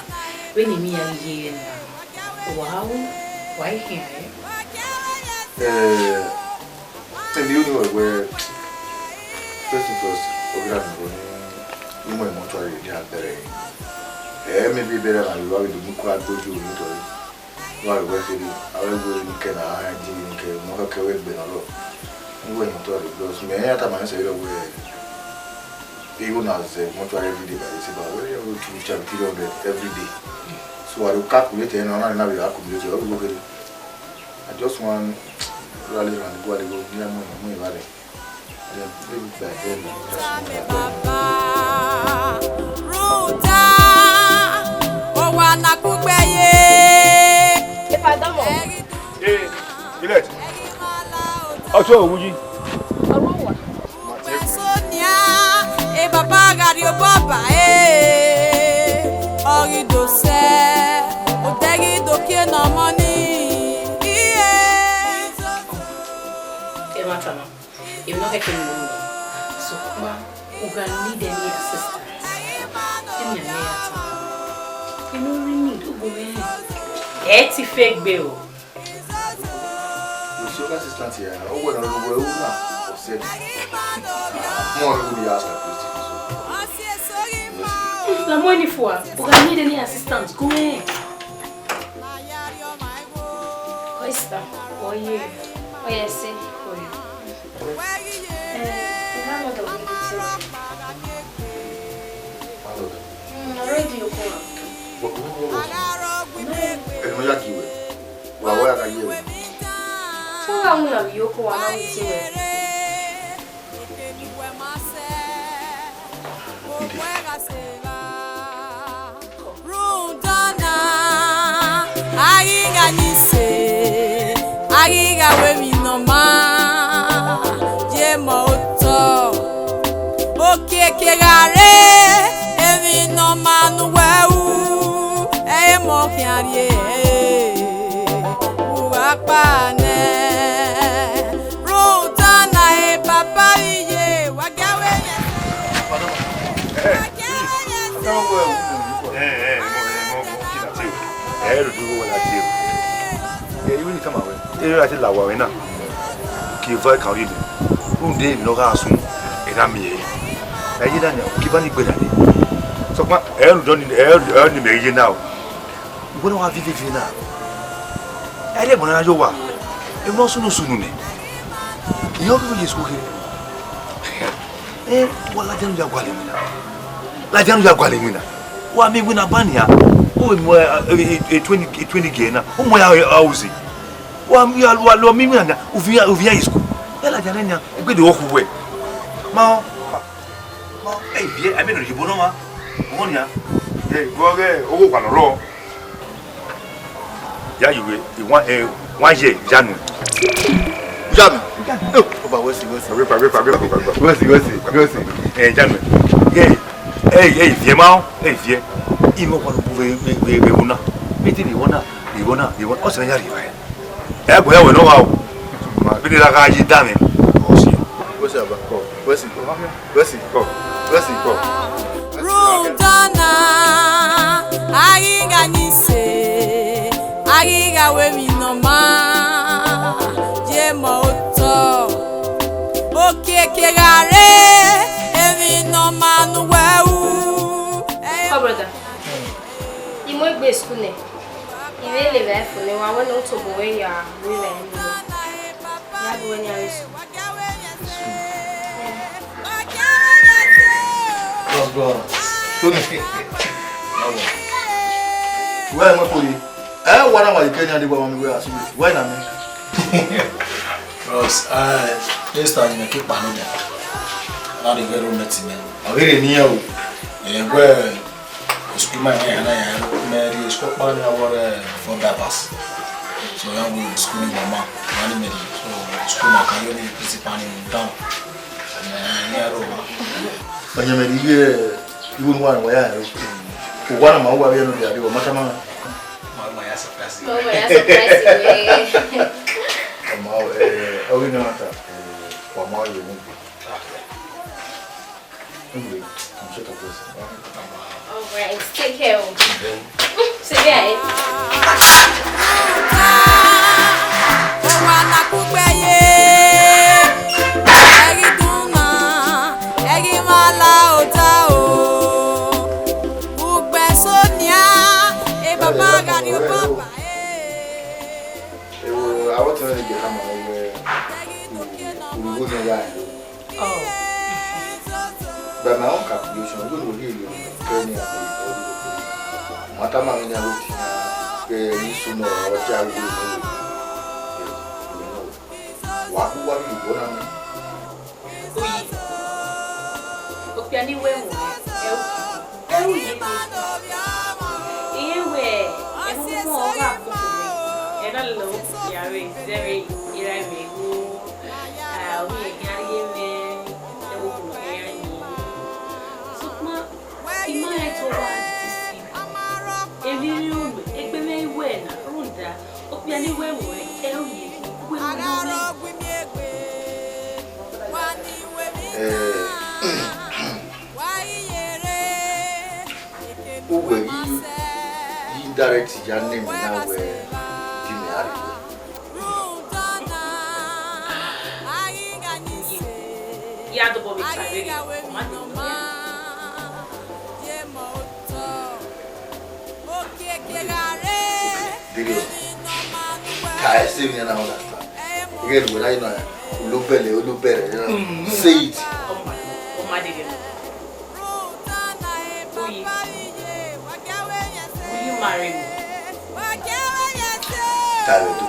vbene I miẹn iran ye na, wa ru, wa i khian ẹre. Eh, emwi unu wẹ wẹ, first thing first, ọ ghi ra miẹn wẹ ne I mu mortuary dia bẹrẹ. Eh, maybe bẹrẹ na, wa vbe do mu kua gbe ogie unu tọre. Wa vbe wẹ kherhe, a vbe wẹ ne I kẹ na, a rẹn di ne I kẹ, ne ọ kẹ wẹ egbe ne ọ rrọọ. I wẹ emwi tọre, because mẹ i ya tama ẹn sẹ rọ wẹ, igho na zẹ mortuary every day by the same, wẹ, wẹ two fifty, three hundred every day. So, I dey calculate ẹn, na, na, na, I dey accumulate, ọ vbe wẹ kherhe. I just wan rally round, go, go, near money, money, vale. Then, maybe by then, just know that. Baba, Ruta, owa na kugbe ye. If I don't know. Hey, Juliet. Ọtọ Owuyi. Sonia, e baba gha rhie obọ ba, eh, ọ ghi do sẹ, odẹ ghi do kie ne ọmọ ni, iye. Ẹ ma tama, emwi ne ọ khẹke ne u ru nọ, sokpan u gha need any assistance, Inú rí mi, ugbẹn mwẹ. Ẹ ti fẹ gbe o. You see, assistant here, ọ wẹ na, ọ wẹ u na, ọ sẹ. Ah, mo want to be asked a question, so. Yes. La mo ni fua, u gha need any assistant, go ahead. Oyster, oye, oye se, oye. Eh, landlord of the hotel. Landlord? Mm, already you come. What, what, what, what? No. Eh, no, ya give way. Wa, wa, ya give way. So, I want you to come and meet him. Rhunmwuda ọna, a ghi gha yin ise, a ghi gha ru emwi ne ọ ma ye emọ otọ. Okiekie gha re, emwi ne ọ ma ne uwẹ ru, ẹ i re emọ khian rrie, u gha kpa nẹ. Rhunmwuda ọna, e papa vbe iye, wa gie aro ẹre. Ẹ, ẹ, mo, ẹ, mo, mo kina te o. Ẹ, ẹ, do do wẹ na te o. Ẹ, iwẹ ni tama wẹ. Ẹ, ra te la wa wẹ na. Ke eva kan rhie nẹ. Rhunmwuda emwi ne ọ gha sunu, ẹ na miẹn ẹre. Ẹ, iye na nia, ke eva ni gbe na nẹ. Sokpan, ẹ, rhunmwuda ọni, ẹ, ẹ, ni mẹ iye na o. Uwẹ ne wa viẹ viẹ na. Ẹ, rhie ẹbọ na yo wa. Emwi ne ọ sunu sunu nẹ. Iye ọ ghi ye school kherhe. Eh, wa ladian ya gualọ iwinna. Ladian ya gualọ iwinna. Wa miẹn iwinna ban nian. O mu, eh, eh, eh, twenty, twenty giẹ na. O mu ya, eh, house. Wa mu ya, wa lọ miẹn iwinna nian. Uvia, uvia isukulu. Ya ladian nian. Egbe do khu wẹ. Ma, ma, eh, viẹ, I mean, oyibo nọ ma. Ọmọ nian. Eh, vbe ọghe, owo wa nọ rrọọ. Ya yi wẹ, one, eh, one year, January. January. Eh, Ọba, wẹ si, wẹ si. Wẹ si, wẹ si, wẹ si. Eh, January. Eh, eh, eh, viẹ ma, eh, viẹ. Imo kwa lu vbe, vbe, vbe, vbe una. Me ti vbe una, vbe una, vbe una. O se ya ri va. Eh, boya wẹ no wa o. Ma, bi de la ga yi da me. O si. Wẹ si, Ọba. Wẹ si. Wẹ si kọ, wẹ si kọ. Rhunmwuda ọna, a ghi gha yin ise, a ghi gha ru emwi ne ọ ma ye emọ otọ. Okiekie gha re, emwi ne ọ ma ne uwẹ ru. Oh, brother. I mu egbe school nẹ. I vbe lele evba fo nẹ, wa wẹ ne u tobọ wẹ ya ru evba ẹre nẹ. Ya gu wẹ ne a re school. Bros, bros. Tony. Bravo. Wẹ mẹ kori. Ẹ wa na wa ye kẹ ni a de wa ma mi wẹ a su. Wẹ na mi. Bros, eh, next time you make it pano. Na de get room next man. A very near. Eh, where School ma ya na ya, me rhie school ọkpa ni, a wọrẹ four bypass. So ya we school ni mama, ma ni me rhie. So school ma ka yo ni principal ni down. Eh, ni aro wa. Ọyẹnmẹrhie ighẹ igho ne uwa rẹn wa ya rẹn. Uwa na ma uwa vbe ẹn ne ọ dia rre, ọ ma tama. Ma, ma ya surprise. Ma, ma ya surprise we. Ọ ma, eh, ọ ghi na ta, eh, wa ma ye mu. Anyway, I'm sure of this. All right, take care. See you guys. Ọmọ anakugbe ye, ẹ ghi dunna, ẹ ghi ma la ota o. Ugbẹn so nian, e baba gha ni obọ ba e. Ewo, aro te mwẹ ne I gie khama wẹ, u, u, u, u, u, u, u, Oh. By my own calculation, you know, really, you know, Kenya, ma tama mi na wetin na, ke ni so no, o ti a ru no. Wa ku wa bi bo na mi. Oyi. Okpia ni wẹ mu, ẹ u. Ẹ u ye. Iye wẹ, ẹ mu mu ọ gha koko mẹ. Ẹ na lele okpia re, zẹvbe ira mẹ go. Ah, omi ẹgẹ a rhie mwẹ, ẹ wo koko mẹ ya yi. Sokpan, I ma rẹn te ọ wa disi. Emwi rhie unu, egbe mwẹ i wẹ na, rhunmwuda, okpia ni wẹ mu, ẹ u ye, uwẹ mu mwẹ. Eh, Wa i yere, Uwẹ ghi, ghi direct ya nẹ mẹ na wẹ, di mẹ a rre wẹ. Ya dobọ vbe ta vberriọ, ọ ma dee. Dede, ka ẹse emwi na understand. Ighẹ ne uwẹ na yi na, olobẹlẹ, olobẹlẹ, say it. Ọ ma, ọ ma dede. Uyi. Will you marry me? Tare do.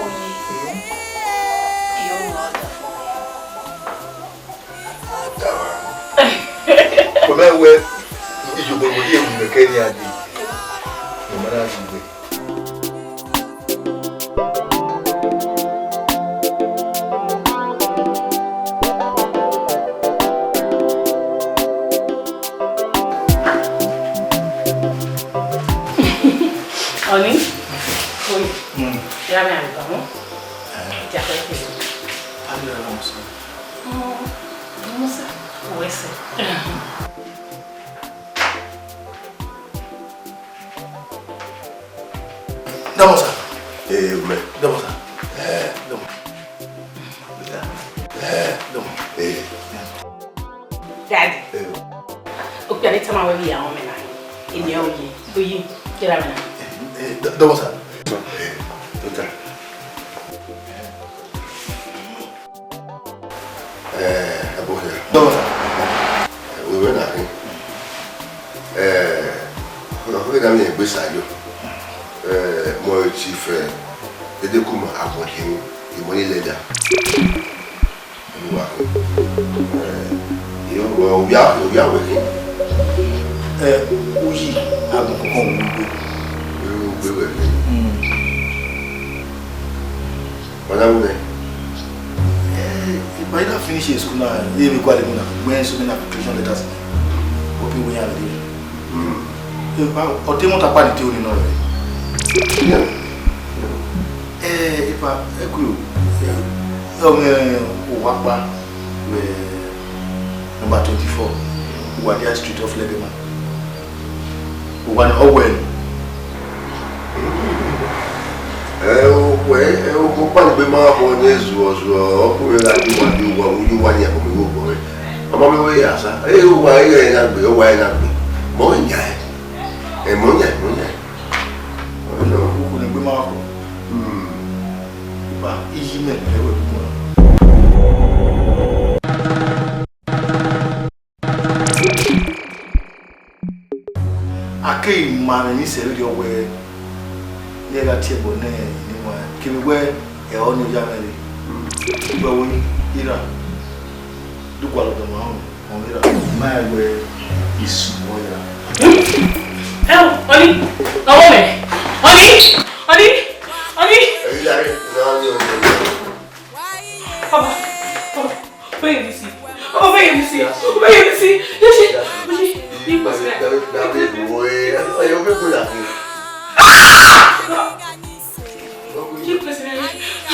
Uyi. Iyo. Ọmẹ wẹ, iyobọ wo ye wu mẹ kẹ ni a di. Mo ma na di gbe. Ọni, ọni, ya mẹ a gba wọn. Dia kẹ kẹ. Abi ra wọn sọ. Musa, wẹ sẹ. Dọmọ sa. Ee, mẹ. Dọmọ sa. Ee, dọmọ. Ee, dọmọ. Ee. Daddy. Ee. Okpia ne tama wẹ vbe ya wọn mẹ na. Eni ọ ye, ọ ye, kẹra mẹ na. Ee, dọ-, dọmọ sa. Ee, dọmọ sa. Eh, ẹbọ khian. Dọmọ sa. Eh, wẹ na khin. Eh, ọ na khin na miẹn egbe sa yo. Eh, mọ Chief, eh, Edekuma agbọn khin, imọ ni lẹda. Wa khin. Eh, yo, ovia, ovia wẹ khin. Eh, uyi agbọn kọkọ wẹ gbe. Yo, gbe wẹ khin. Mm. Madam, eh, eh, but I don't finish in school now. They will call him now. When so many application letters, hoping we have it. Mm. Eh, but, or they want to party till you know. Yeah. Eh, if I, eh, cool. Eh, um, eh, Owapa, eh, number twenty-four, Wadia Street of Legema. Uwa ni ọ wẹ ni. Ẹ, okhuo, ẹ, okhuo ọkpa ni egbe ma họ ne zuọ zuọ, ọ khuo vbe gha di uwa, di uwa, uyi uwa ni ẹbọ mẹ igho obọ rẹ. Ọ ma mẹ wẹ ya sa. Ẹ, uwa, ẹ, ẹ na gbe, uwa, ẹ na gbe. Mọ yan ẹ. Ẹ, mọ yan, mọ yan. Ọ nọ. Okhuo ne egbe ma họ. Hmm. Iba, iyi mẹ, ẹ wẹ kukọ na. A keghi ma mwẹ emwi sẹ vberriọ wẹẹ, ne ẹ gha tie ẹbọ ne eni wan, kevbe wẹẹ, ẹ ọnii ya mwẹ rre. Wẹ wo ira, do gualọ dọmọ ọmwa, ọ mwẹ ira. Ma wẹẹ, isu ọ ira. Ẹ, ọni, ọmọ mẹ, ọni, ọni, ọni. Ẹ, ira rẹ, na ni ọni. Papa, papa. Ofe ye mi si. Ofe ye mi si. Ofe ye mi si. Yes, yes. Oye, you must be. Oye, ofe ko la fi.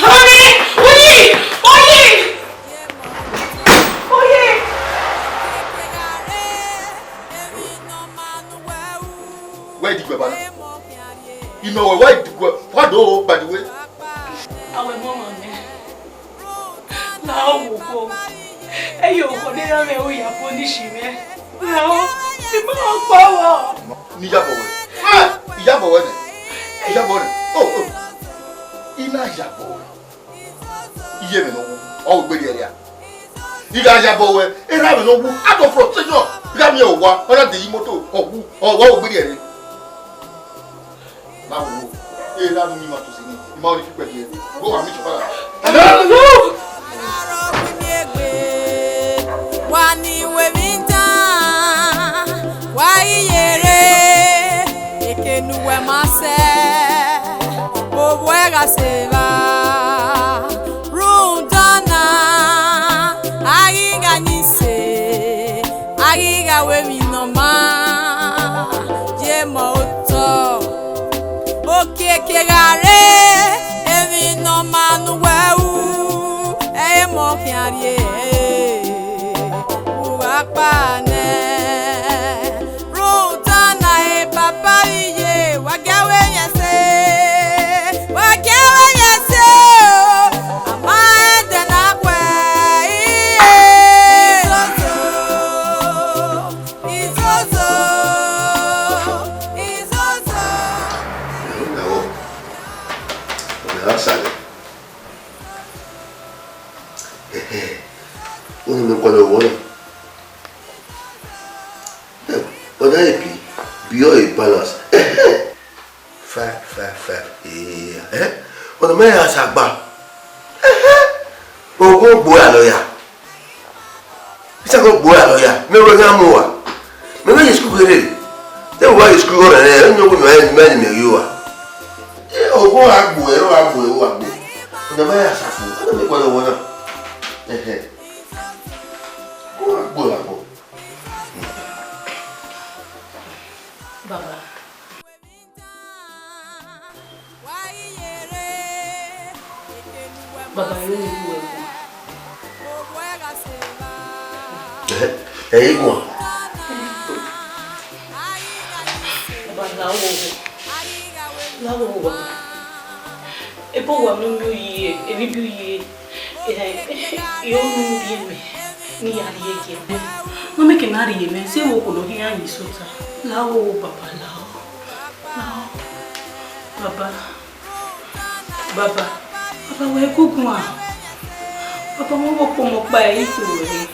Oye, oye, oye, oye. Where did you go, Baba? You know where did you go? What do, by the way? Our mom and me. Lahọ, wẹ okhuo. Ẹ ye okhuo ne erha mwẹ ru ya punish mwẹ. Lahọ, I ma kpa vbọ. Ne Iyabọ wẹ. Ah! Iyabọ wẹ nẹ. Iyabọ nẹ. Oh, oh. I na Iyabọ wẹ. Iye mwẹ ne ọ wu. Ọ wu egbe rhie ẹre a. I gha Iyabọ wẹ. Erha mwẹ ne ọ wu. Out of frustration. I gha miẹn owa. Ọ na de yi moto. Ọ wu. Ọ wa wu egbe rhie ẹre. Na wo, e na nu mi ma to sini, ima ori fi kpẹdẹ, go wa mi chupara. Wa ni wẹ emwi dan, wa i yere, eke ne uwẹ ma sẹ, ovbi uwẹ gha sẹ evba. Rhunmwuda ọna, a ghi gha ni sẹ, a ghi gha ru emwi ne ọ ma ye mọ otọ. Okiekie gha rre, emwi ne ọ ma ne uwẹ ru, ẹ i re emọ khian rrie, u gha kpa nẹ. Ọna ebi, be your balance. Five, five, five. Eh, eh. Ọna ma ya sa gba. Eh, eh. Ogun gbo ya lọ ya. Isa ko gbo ya lọ ya. Me wẹ gha mu wa. Me wẹ ye school kere. Te wa ye school ora ne, no gu me me me yo wa. Eh, ogun a gbo, eh, a gbo, a gbo. Ọna ma ya sa fu. Ọna me kwa lọ wọ na. Eh, eh. Ogun a gbo, a gbo. Baba. Baba, ẹ i ru ẹvbo. Ẹ, ẹ i guan. Baba, la oghogho. La oghogho, baba. Ebe uwa ne u miẹn uyi, emwi bi uyi. Eh, I ho ne u rhie mẹ ne I ya rhie gie mwẹ. Ne ọ miẹn ke I na rhie mwẹ, zẹ vbe okhuo ne ọ khian yin sẹ ota. La oghogho, baba, la oghogho. La oghogho. Baba. Baba. Baba, wẹ gu guan. Baba, wẹ vbe okpomọ ọkpa ẹre I khin ruẹ.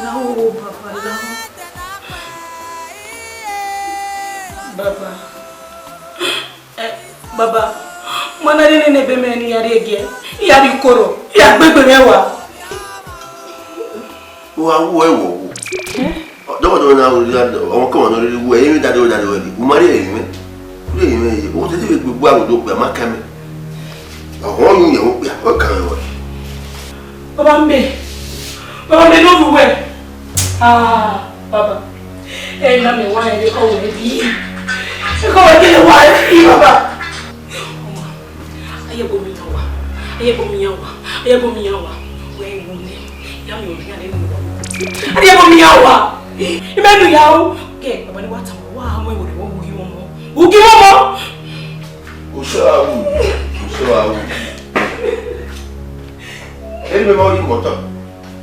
La oghogho, baba, la oghogho. Baba. Eh, baba, ma na rhie nene ebe mẹ ne I ya rhie gie, I ya rhie ukoro, I ya gbe egbe mwẹ wa. Wa wu ẹre wọ wu. Dọmọdọmọ na ru, ọmwa kọmwa ne ọ rhirhi wu ẹre, emwi dade dade wẹ ni, u ma rhie ẹre mwẹ. U rhie ẹre mwẹ ye, u te te vbe gbe ugbu a vbe odọ okpia, ma kan mẹ. Ọghọn yu yẹn okpia, ọ kan mwẹ wẹ. Baba mẹ, baba mẹ ne ọ wu wẹ. Ah, baba. Ẹ na mẹ wa ẹre kọ wẹ bi. Kọ wẹ kele wa ẹre, baba. Ọma, a ye ẹbọ miẹn iran wa, a ye ẹbọ miẹn iran wa, a ye ẹbọ miẹn iran wa. Wẹ wu nẹ, ya miẹn ọmọ iran ne wu wa. A ye ẹbọ miẹn iran wa. I mẹ nu ya o. Kẹ, baba ni wa tama, wa mu ẹvbo rẹ, wa wu gi mwẹ ọmọ. Wu gi mwẹ ọmọ. Osa a wu, osa a wu. Eni mẹ ma wu gi mwẹ ọta.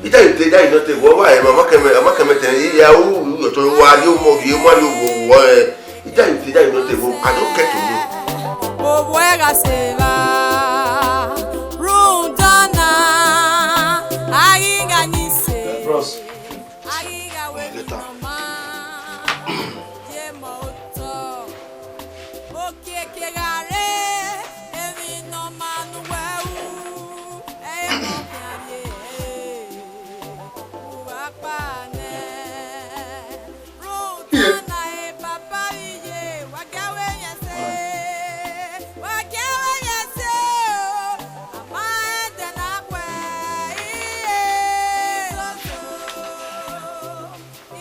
Ita ite da inọ te vbọ, wa ẹmwẹ, ọ ma kẹmẹ, ọ ma kẹmẹ tẹ, I ya ru, ru, ọtọ wa rhie ọmọ, rhie ọmọ, rhie ọmọ, wọ, ẹ, ita ite da inọ te vbọ, I don't care to know. Ovbi ẹre gha sẹ evba, rhunmwuda ọna, a ghi gha yin sẹ, Bros, a ghi gha wẹ emwi ne ọ maan, ye emọ otọ. Okiekie gha re, emwi ne ọ maan ne uwẹ ru, ẹ i re emọ khian rrie, u gha kpa nẹ. Rhunmwuda ọna, e papa vbe iye, wa gie aro ẹre sẹ, wa gie aro ẹre sẹ o, a ma rẹn ẹdẹ ne a khuẹ, iye,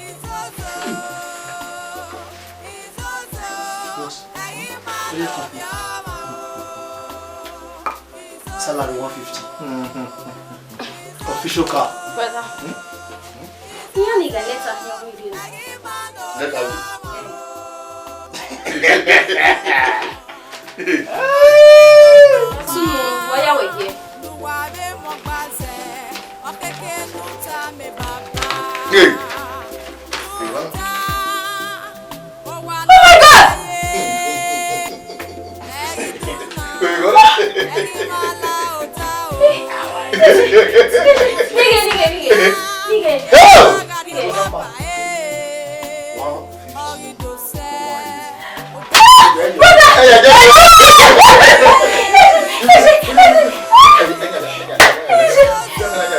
izozo. Izozo, izozo, Boss, ẹ̀yin máa lọ bí ọmọ. Salary one fifty. Official car. Brother. Hmm? Iran ni ga letter ni ọmọ ire. Letter wo? Sunu, wa ya wẹ ye. Hey. Oh my God! Nigga, nigga, nigga. Nigga. Nigga. Brother!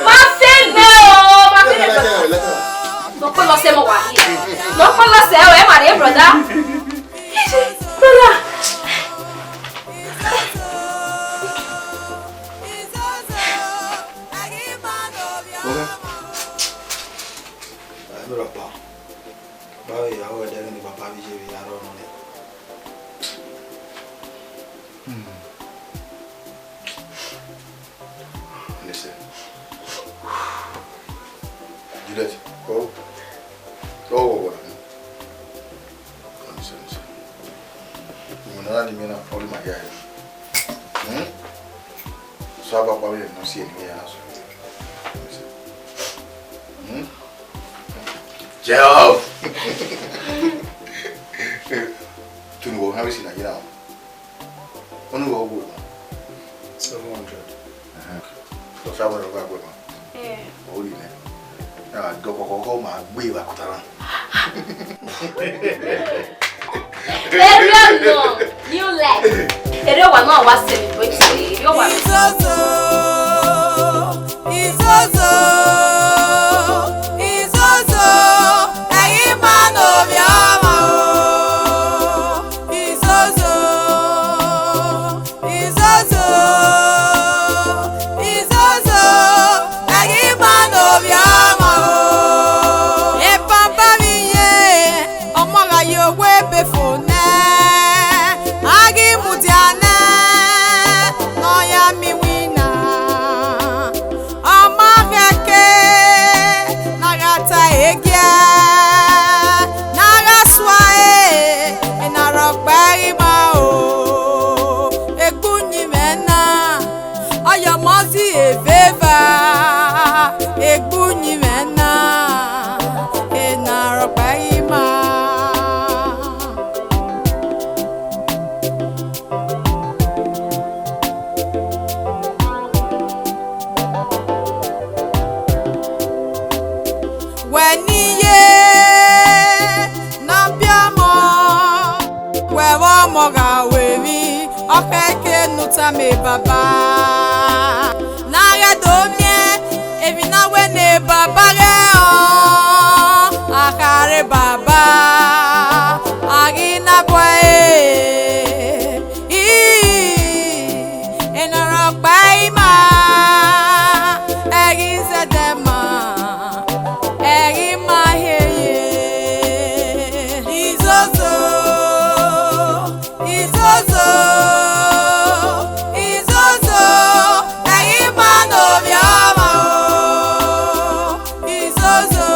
Ma fẹ mẹ o, ma fẹ mẹ, brother. Nọ kpọlọ sẹ mọ wa. Nọ kpọlọ sẹ o, ẹ ma rre, brother. Brother. Brother. Ẹ, mi rhọkpa. Ba vbe ya wẹ ẹdẹ ghe ne papa vbe iye vbe ya rrọọ nọ nẹ. Hmm. Listen. Juliet, oh. Oh, oh, oh. Listen, listen. Ìwọ náà ni mi náà, ọdún màá yá ẹ. Hmm? Sọ àbá pa mi lè nù sí èmi yà sọ. Listen. Hmm? Jeff! Tunu, wọ ha mi si na yina. Ọnu wọ wo? Seven hundred. Ẹhẹn. Sọ sa wẹ ọgba gbe ma. Eh. O ri nẹ. Na do kọkọ kọ ma gbe wa kota na. Erriọ nọ, new life. Erriọ owa nọ wa celebrate, erriọ owa. Izozo, izozo, izozo, ẹghe ima ne ovbi ọmwa o. Izozo, izozo, izozo, ẹghe ima ne ovbi ọmwa o. Ebaba vbe irẹn, ọmọ gha ye owa ebe fo nẹ, a ghi mudia nẹ, ne ọ ya miẹn iwinna. Ọ ma khẹke ne a gha ta egiẹ, ne a gha sua ẹre, ena rhọkpa ẹghe ima o, egbe uyinmwẹ na, ọ ya ọmọ zẹ eveva, egbe uyinmwẹ na, ena rhọkpa ẹghe ima. Wẹ ne I ye ne ọ biẹ ọmọ, wẹ vbe ọmọ gha ru emwi, ọ khẹke ne u tama baba. Ne a ghẹ do miẹn emwi ne a wẹ ne baba ghẹ ọ, a khare baba, a ghi na bu ẹre. Ii, ena rhọkpa ima, ẹghe izẹdẹ ma, ẹghe ima hieye. Izozo, izozo, izozo, ẹghe ima ne ovbi ọmwa o. Izozo,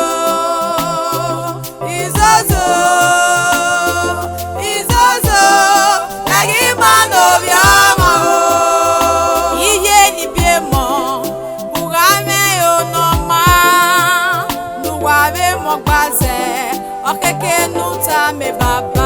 izozo, izozo, ẹghe ima ne ovbi ọmwa o. Iye ne ibiemọ, u gha mwẹ ẹro ne ọ maa, ne uwa vbe mu ọgba zẹ, ọ khẹke ne u tama baba.